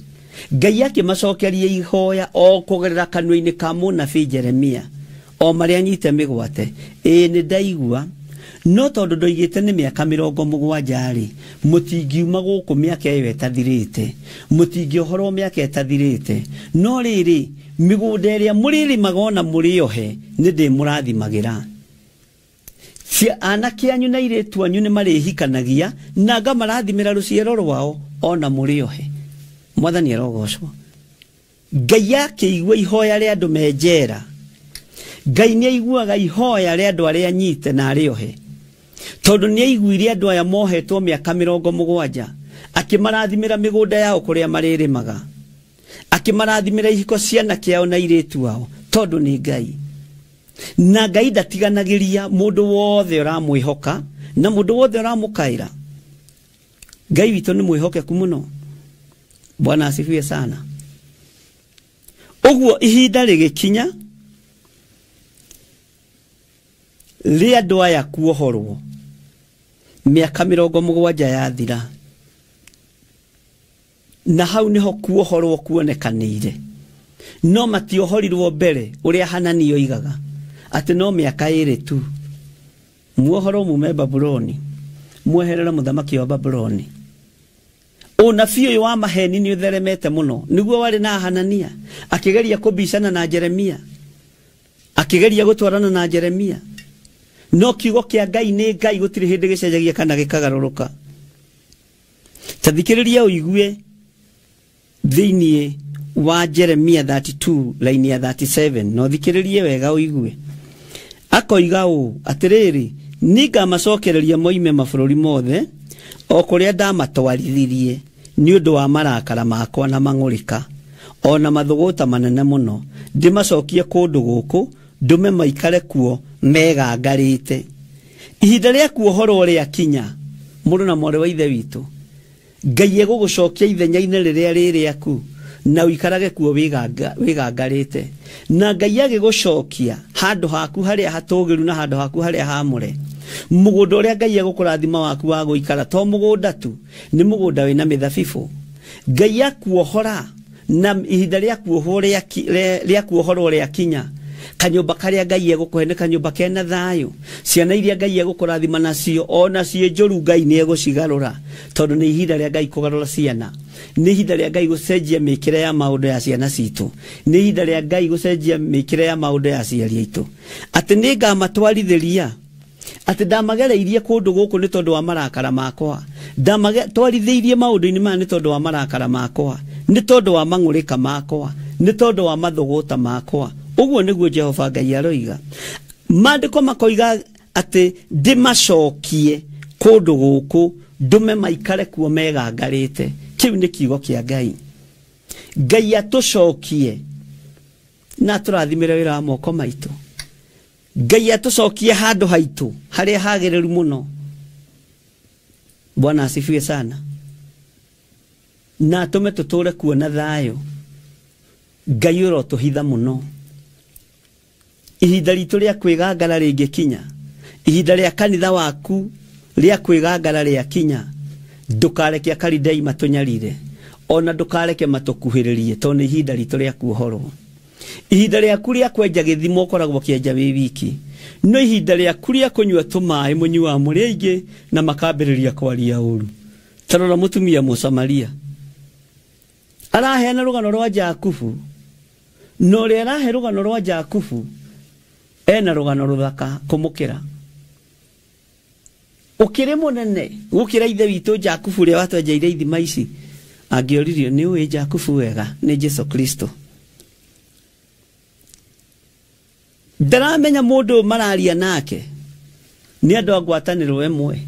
Ngai akĩmacokeria ihoya o kũgerera kanua-inĩ ka mũnabii Jeremia o marĩa anyite mĩgwate. Ĩĩ nĩ ndaigua, no tondũ ndoigĩte nĩ mĩaka 70 rĩ, mũtingiuma gũkũ mĩaka ĩyo ĩtathirĩte, mũtingĩohorwo mĩaka ĩtathirĩte, no rĩrĩ mĩgũnda ĩrĩa mũrĩrĩmaga ona mũrĩohe nĩ ndĩmũrathimagĩra. Anake anyu na airĩtu anyu nĩ marĩhikanagia na ngamarathimĩra rũciaro rwao ona mũrĩohe. Mwathani arogocwo. Ngai akĩigua ihoya rĩa andũ me njera. Ngai nĩ aiguaga ihoya rĩa andũ arĩa anyite na arĩohe, tondũ nĩ aiguire andũ aya mohetwo mĩaka 70, akĩmarathimĩra mĩgũnda yao kũrĩa marĩrĩmaga, akĩmarathimĩra ihiko cianake ao na airĩtu ao, tondũ nĩ Ngai. Na Ngai ndatiganagĩria mũndũ wothe ũramwĩhoka na mũndũ wothe ũramũkaĩra. Ngai witũ nĩ mwĩhokeku mũno. Bwana asifiwe sana. Ũguo ihinda rĩgĩkinya rĩa andũ aya kuohorwo, mĩaka 70 yathira, na hau nĩho kuohorwo kuonekanĩire. No matiohorirwo mbere ũrĩa Hanani oigaga atĩ no mĩaka 2 tu muohorwo mume Babuloni, mweherere mũthamaki wa Babuloni. Ũnabii ũyũ wa maheni nĩ ũtheremete mũno, nĩguo warĩ na Hanania akĩgeria kũbicana na Jeremia, akĩgeria gũtwarana na Jeremia. No kiugo kĩa Ngai nĩ Ngai, gũtirĩ hĩndĩ gĩcenjagia kana gĩkagarũrũka. Ta thikĩrĩria ũigue thĩinĩ wa Jeremia 32 line ya 37, no thikĩrĩrie wega ũigue. Akoiga ũũ, atĩrĩrĩ, nĩngamacokereria moime mabũrũri mothe o kũrĩa ndamatwarithirie nĩ ũndũ wa marakara makwa na mang'ũrĩka o na mathũgũta manene mũno, ndĩmacokie kũndũ gũkũ ndũme maikare kuo megangarĩte. Ihinda rĩa kuohorwo rĩakinya, mũrũ na mwarĩ wa ithe witũ, Ngai egũgũcokia ithenya-inĩ rĩrĩa rĩ rĩaku na ũikarage kuo wĩgangarĩte. Na Ngai agĩgũcokia handũ haku harĩa hatũgĩru na handũ haku harĩa haamũre, mũgũnda ũrĩa Ngai egũkũrathima waku wa gũikara to mũgũnda tu, nĩ mũgũnda wĩna mĩthabibũ. Ngai akuohora na ihinda rĩa kuohorwo rĩa kuohorwo rĩakinya, Kanyũmba karĩa Ngai egũkũhe nĩ kanyũmba kena thayũ. Ciana iria Ngai egũkũrathima nacio ona ciĩ njũru Ngai nĩ egũcigarũra, tondũ nĩ ihinda rĩa Ngai kũgarũra ciana, nĩ ihinda rĩa Ngai gũcenjia mĩkĩre ya maũndũ ya ciana citũ, nĩ ihinda rĩa Ngai gũcenjia mĩkĩre ya maũndũ ya aciari aitũ. Atĩ nĩ ngamatwarithĩria, atĩ ndamagereirie kũndũ gũkũ nĩ tondũ wa marakara makwa, ndamatwarithĩirie maũndũ-inĩ maya nĩ tondũ wa marakara makwa, nĩ tondũ wa mang'ũrĩka makwa, nĩ tondũ wa mathũgũta makwa. Ũguo nĩguo Jehova Ngai aroiga. Maandĩko makoiga atĩ ndĩmacokie kũndũ gũkũ, ndũme maikare kuo megangarĩte. Kĩu nĩ kiugo kĩa Ngai. Ngai atũcokie na atũrathimĩre wĩra wa moko maitũ. Ngai atũcokie handũ haitũ harĩa hagĩrĩru mũno. Bwana asifiwe sana. Na atũme tũtũre kuo na thayũ. Ngai ũrotũhitha mũno. Ihinda ritũ rĩa kwĩgangara rĩngĩkinya, ihinda rĩa kanitha waku rĩa kwĩgangara rĩakinya, ndũkareke akaridei matũnyarire, ona ndũkareke matũkuhĩrĩrie, tondũ nĩ ihinda ritũ rĩa kuohorwo. Ihinda rĩaku rĩa kwenja gĩthimo ũkoragwo ũkĩenja wĩ wiki, no ihinda rĩaku rĩa kũnyua tũmaĩ mũnyuaga mũrĩ aingĩ na makambĩrĩria kwaria ũru. Ta rora mũtumia Mũsamaria araheana rũgano rwa Jakubu, na ũrĩa arahe rũgano rwa Jakubu ena rũgano rũthaka kũmũkĩra. Ũkĩrĩ mũnene gũkĩra ithe witũ Jakubu ũrĩa watwenjeire ithima ici. Angĩoririo nĩ ũĩ Jakubu wega, nĩ Jesu Kristo. Ndaramenya mũndũ mararia nake nĩ andũ a ngwatanĩro ĩmwe,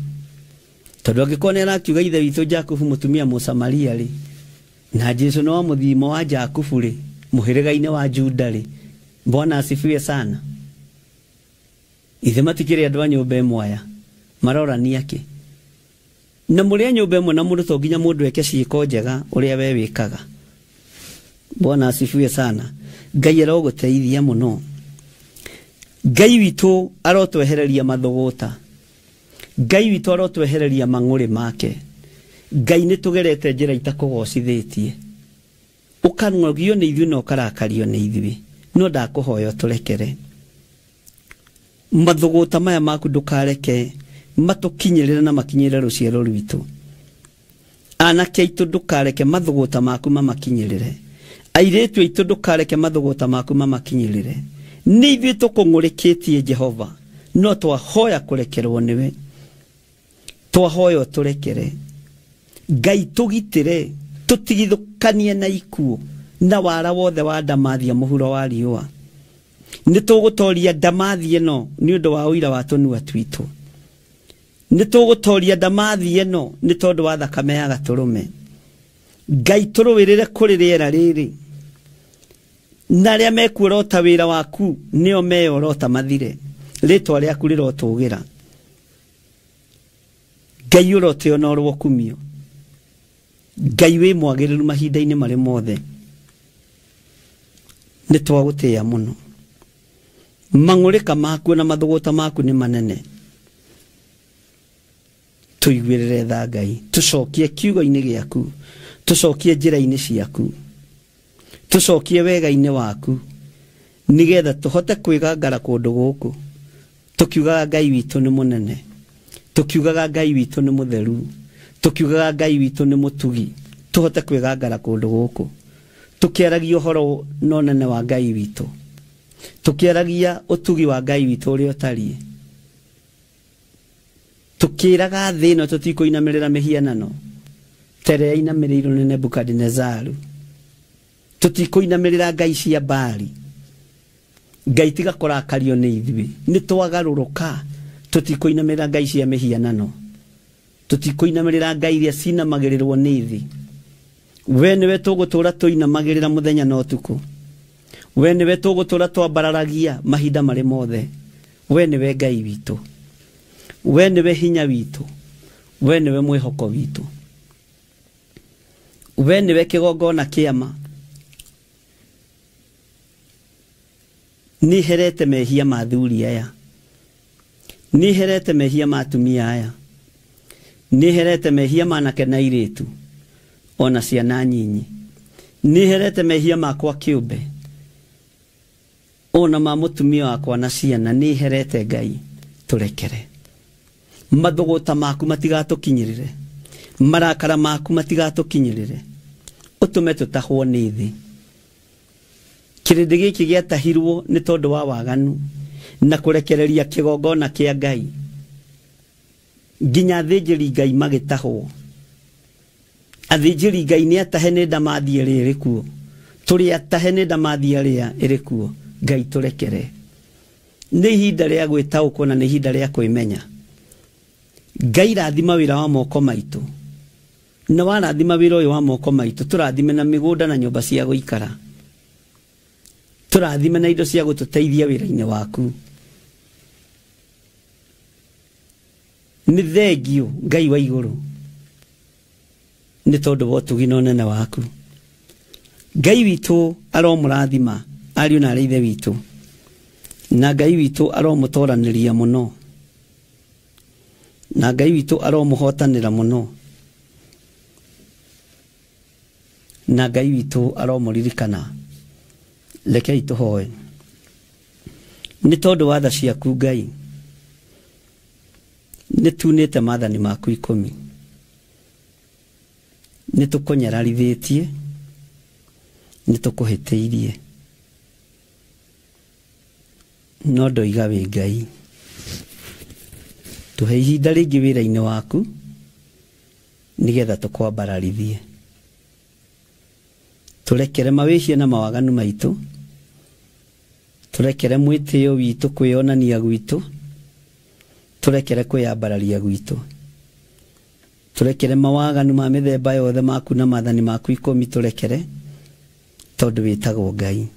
tondũ angĩkorwo nĩ arakiuga ithe witũ Jakubu mũtumia Mũsamaria rĩ, na Jesu no mũthimo wa Jakubu rĩ, mũhĩrĩga-inĩ wa Juda rĩ, Bwana asifiwe sana. Ithe matikĩrĩ andũ a nyũmba ĩmwe aya, marorania kĩ? Na mũrĩ a nyũmba ĩmwe na mũndũ to nginya mũndũ eke ciĩko njega ũrĩa we wĩkaga. Bwana asifiwe sana. Ngai arogũteithia mũno. Ngai witũ arotwehereria mathũgũta. Ngai witũ arotwehereria mang'ũrĩ make. Ngai nĩ tũgerete njĩra itakũgocithĩtie, ũkang'ogio nĩ ithuĩ na ũkarakario nĩ ithuĩ, no ndakũhoya ũtũrekere. Mathũgũta maya maku ndũkareke matũkinyĩrĩre na makinyĩrĩre rũciaro rwitũ. Anake aitũ ndũkareke mathũgũta maku mamakinyĩrĩre. Airĩtu aitũ ndũkareke mathũgũta maku mamakinyĩrĩre. Nĩ ithuĩ tũkũng'ũrĩkĩtie Jehova, no twahoya kũrekerwo nĩwe, twahoya ũtũrekere. Ngai tũgitĩre, tũtigithũkanie na ikuũ na wara wothe wa ndamathia mũhuro wa riũa. Nĩ tũgũtoria ndamathi ĩno nĩ ũndũ wa ũira wa tũnua twitũ. Nĩ tũgũtoria ndamathi ĩno nĩ tondũ wa thakame ya gatũrũme. Ngai tũrũĩrĩre kũrĩ rĩera rĩrĩ, na arĩa mekuorota wĩra waku nĩo meyorota mathire. Rĩtwa rĩaku rĩrotũgĩra. Ngai ũrotĩo na ũrokumio. Ngai wĩ mwagĩrĩru mahinda-inĩ marĩ mothe. Nĩ twagũtĩĩa mũno. Mang'ũrĩka maku na mathũgũta maku nĩ manene. Tũiguĩrĩre tha Ngai, tũcokie kiugo-inĩ gĩaku, tũcokie njĩra-inĩ ciaku, tũcokie wega-inĩ waku, nĩgetha tũhote kwĩgangara kũndũ gũkũ tũkiugaga Ngai witũ nĩ mũnene, tũkiugaga Ngai witũ nĩ mũtheru, tũkiugaga Ngai witũ nĩ mũtugi. Tũhote kwĩgangara kũndũ gũkũ tũkĩaragia ũhoro na ũnene wa Ngai witũ, tũkĩaragia ũtugi wa Ngai witũ ũrĩa ũtariĩ, tũkĩraga thĩ ĩno tũtikũinamĩrĩra mĩhianano ta ĩrĩa yainamĩrĩirwo nĩ Nebukadinezaru, tũtikũinamĩrĩra ngai cia Baali. Ngai tiga kũrakario nĩ ithuĩ, nĩ twagarũrũka, tũtikũinamĩrĩra ngai cia mĩhianano, tũtikũinamĩrĩra ngai iria cinamagĩrĩrwo nĩ thĩ. We nĩwe tũgũtũra tũinamagĩrĩra mũthenya na ũtukũ. We nĩwe tũgũtũra twambararagia mahinda marĩ mothe. We nĩwe Ngai witũ, we nĩwe hinya witũ, we nĩwe mwĩhoko witũ, we nĩwe kĩgongona kĩama. Nĩ herete mehia ma athuri aya, nĩ herete mehia ma atumia aya, nĩ herete mehia ma anake na airĩtu ona ciana nyinyi, nĩ herete mehia makwa kĩũmbe. Ona ma mutumia wakwa na ciana nĩ herete Ngai tũrekere. Mathũgũta maku matigatũkinyĩrĩre, marakara maku matigatũkinyĩrĩre, ũtũme tũtahwo nĩ thĩ. Kĩrĩndĩ gĩkĩ gĩatahirwo nĩ tondũ wa waganu na kũrekereria kĩgongona kĩa Ngai, nginya athĩnjĩri Ngai magĩtahwo. Athĩnjĩri Ngai nĩ atahe nĩ ndamathi ĩrĩa ĩrĩ kuo, tũrĩ atahe nĩ ndamathi ĩrĩa ĩrĩ kuo. Ngai tũrekere. Nĩ ihinda rĩa gwĩtaũkwo na nĩ ihinda rĩa kwĩmenya. Ngai rathima wĩra wa moko maitũ, na warathima wĩra ũyũ wa moko maitũ, tũrathime na mĩgũnda na nyũmba cia gũikara, tũrathime na indo cia gũtũteithia wĩra-inĩ waku. Nĩ thengio Ngai wa igũrũ nĩ tondũ wa ũtugi na ũnene waku. Ngai witũ aromũrathima ariũ na arĩa ithe witũ, na Ngai witũ aromũtoranĩria mũno, na Ngai witũ aromũhotanĩra mũno, na Ngai witũ aromũririkana. Rekei tũhoe. Nĩ tondũ wa tha ciaku Ngai, nĩ tunĩte maathani maku 10, nĩ tũkũnyararithĩtie, nĩ tũkũhĩtĩirie, no ndoiga wĩ Ngai. Tũhe ihinda rĩngĩ wĩra-inĩ waku nĩgetha tũkwambararithie. Tũrekere mawĩhia na mawaganu maitũ, tũrekere mwĩtĩo witũ, kwĩyonania gwitũ, tũrekere kwĩyambararia gwitũ, tũrekere mawaganu ma mĩthemba yothe maku na maathani maku 10, tũrekere tondũ wĩtagwo Ngai.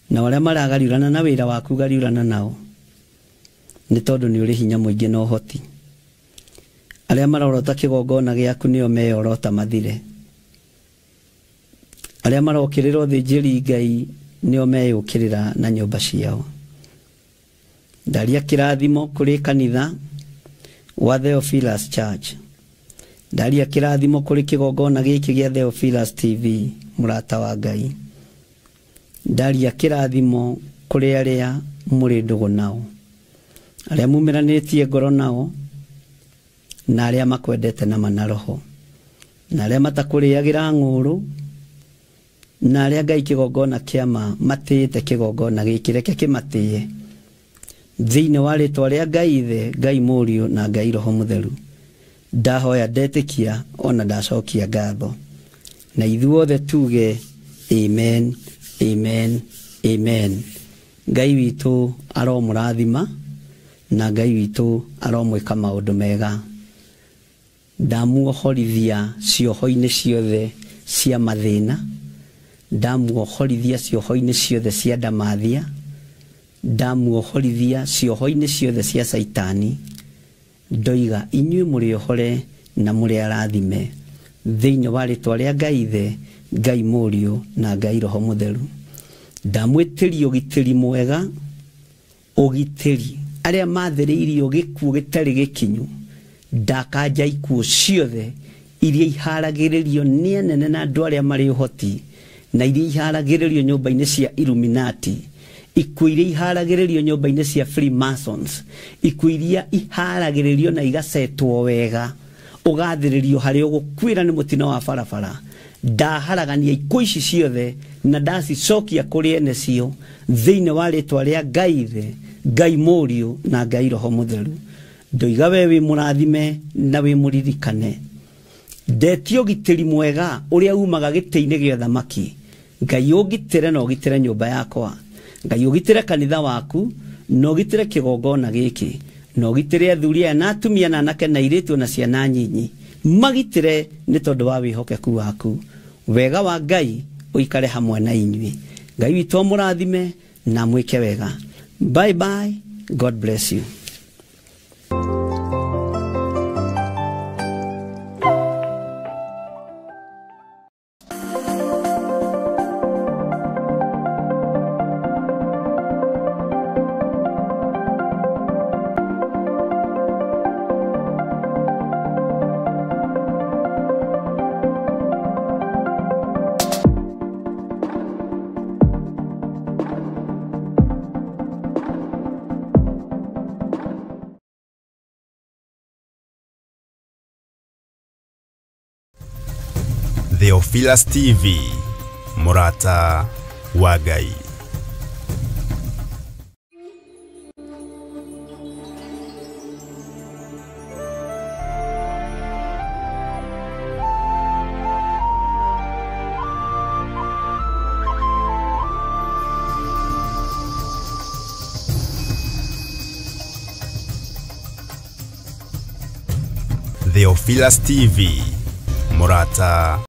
Na arĩa maragariũrana na wĩra waku gariũrana nao, nĩ tondũ nĩ ũrĩ hinya mũingĩ na ũhoti. Arĩa marorota kĩgongona gĩaku nĩo meyorota mathire. Arĩa marokĩrĩra ũthĩnjĩri Ngai nĩo meyũkĩrĩra na nyũmba ciao. Ndaria kĩrathimo kũrĩ kanitha wa Theophilus Church. Ndaria kĩrathimo kũrĩ kĩgongona gĩkĩ gĩa Theophilus TV, mũrata wa Ngai. Ndaria kĩrathimo kũrĩ arĩa mũrĩ ndũgũ nao, arĩa mumĩranĩtie ngoro nao, na arĩa makwendete na mana roho, na arĩa matakũrĩagĩra ng'ũrũ, na arĩa Ngai kĩgongona kĩama matĩĩte kĩgongona gĩkĩ, reke kĩmatĩĩe thĩinĩ wa rĩtwa rĩa Ngai Ithe, Ngai Mũriũ na Ngai Roho Mũtheru. Ndahoya ndetĩkia ona ndacokia ngatho, na ithuothe tuge amen, amen, amen. Ngai witũ aromũrathima na Ngai witũ aromwĩka maũndũ mega. Ndamuohorithia cioho-inĩ ciothe cia mathĩna, ndamuohorithia cioho-inĩ ciothe cia ndamathia, ndamuohorithia cioho-inĩ ciothe cia Caitani. Ndoiga inyuĩ mũrĩ ohore na mũrĩ arathime thĩinĩ wa rĩtwa rĩa Ngai Ithe, Ngai Mũriũ na Ngai Roho Mũtheru. Ndamwĩtĩria ũgitĩri mwega, ũgitĩri arĩa mathĩrĩirio gĩkuũ gĩtarĩ gĩkinyu. Ndakanja ikuũ ciothe iria iharagĩrĩrio nĩ anene na andũ arĩa marĩ ũhoti, na iria iharagĩrĩrio nyũmba-inĩ cia Illuminati, ikuũ iria iharagĩrĩrio nyũmba-inĩ cia Freemasons, ikuũ iria iharagĩrĩrio na igacetwo wega, ũgathĩrĩrio harĩa ũgũkuĩra nĩ mũtino wa barabara. Ndaharagania ikuũ ici ciothe na ndacicokia kũrĩ ene cio thĩinĩ wa rĩtwa rĩa Ngai Ithe, Ngai Mũriũ na Ngai Roho Mũtheru. Ndoiga we wĩ mũrathime na wĩ mũririkane. Ndetie ũgitĩri mwega ũrĩa umaga gĩtĩ-inĩ gĩa thamaki. Ngai ũngitĩre na ũgitĩre nyũmba yakwa, Ngai ũgitĩre kanitha waku na ũgitĩre kĩgongona gĩkĩ, na ũgitĩre athuri aya na atumia na anake na airĩtu na ciana nyinyi, magitĩre nĩ tondũ wa wĩhokeku waku. Wega wa Ngai ũikare hamwe na inyuĩ. Ngai witũ amũrathime na mwĩke wega. Bye bye. God bless you. Theophilus TV, mũrata wa Ngai. Theophilus TV, mũrata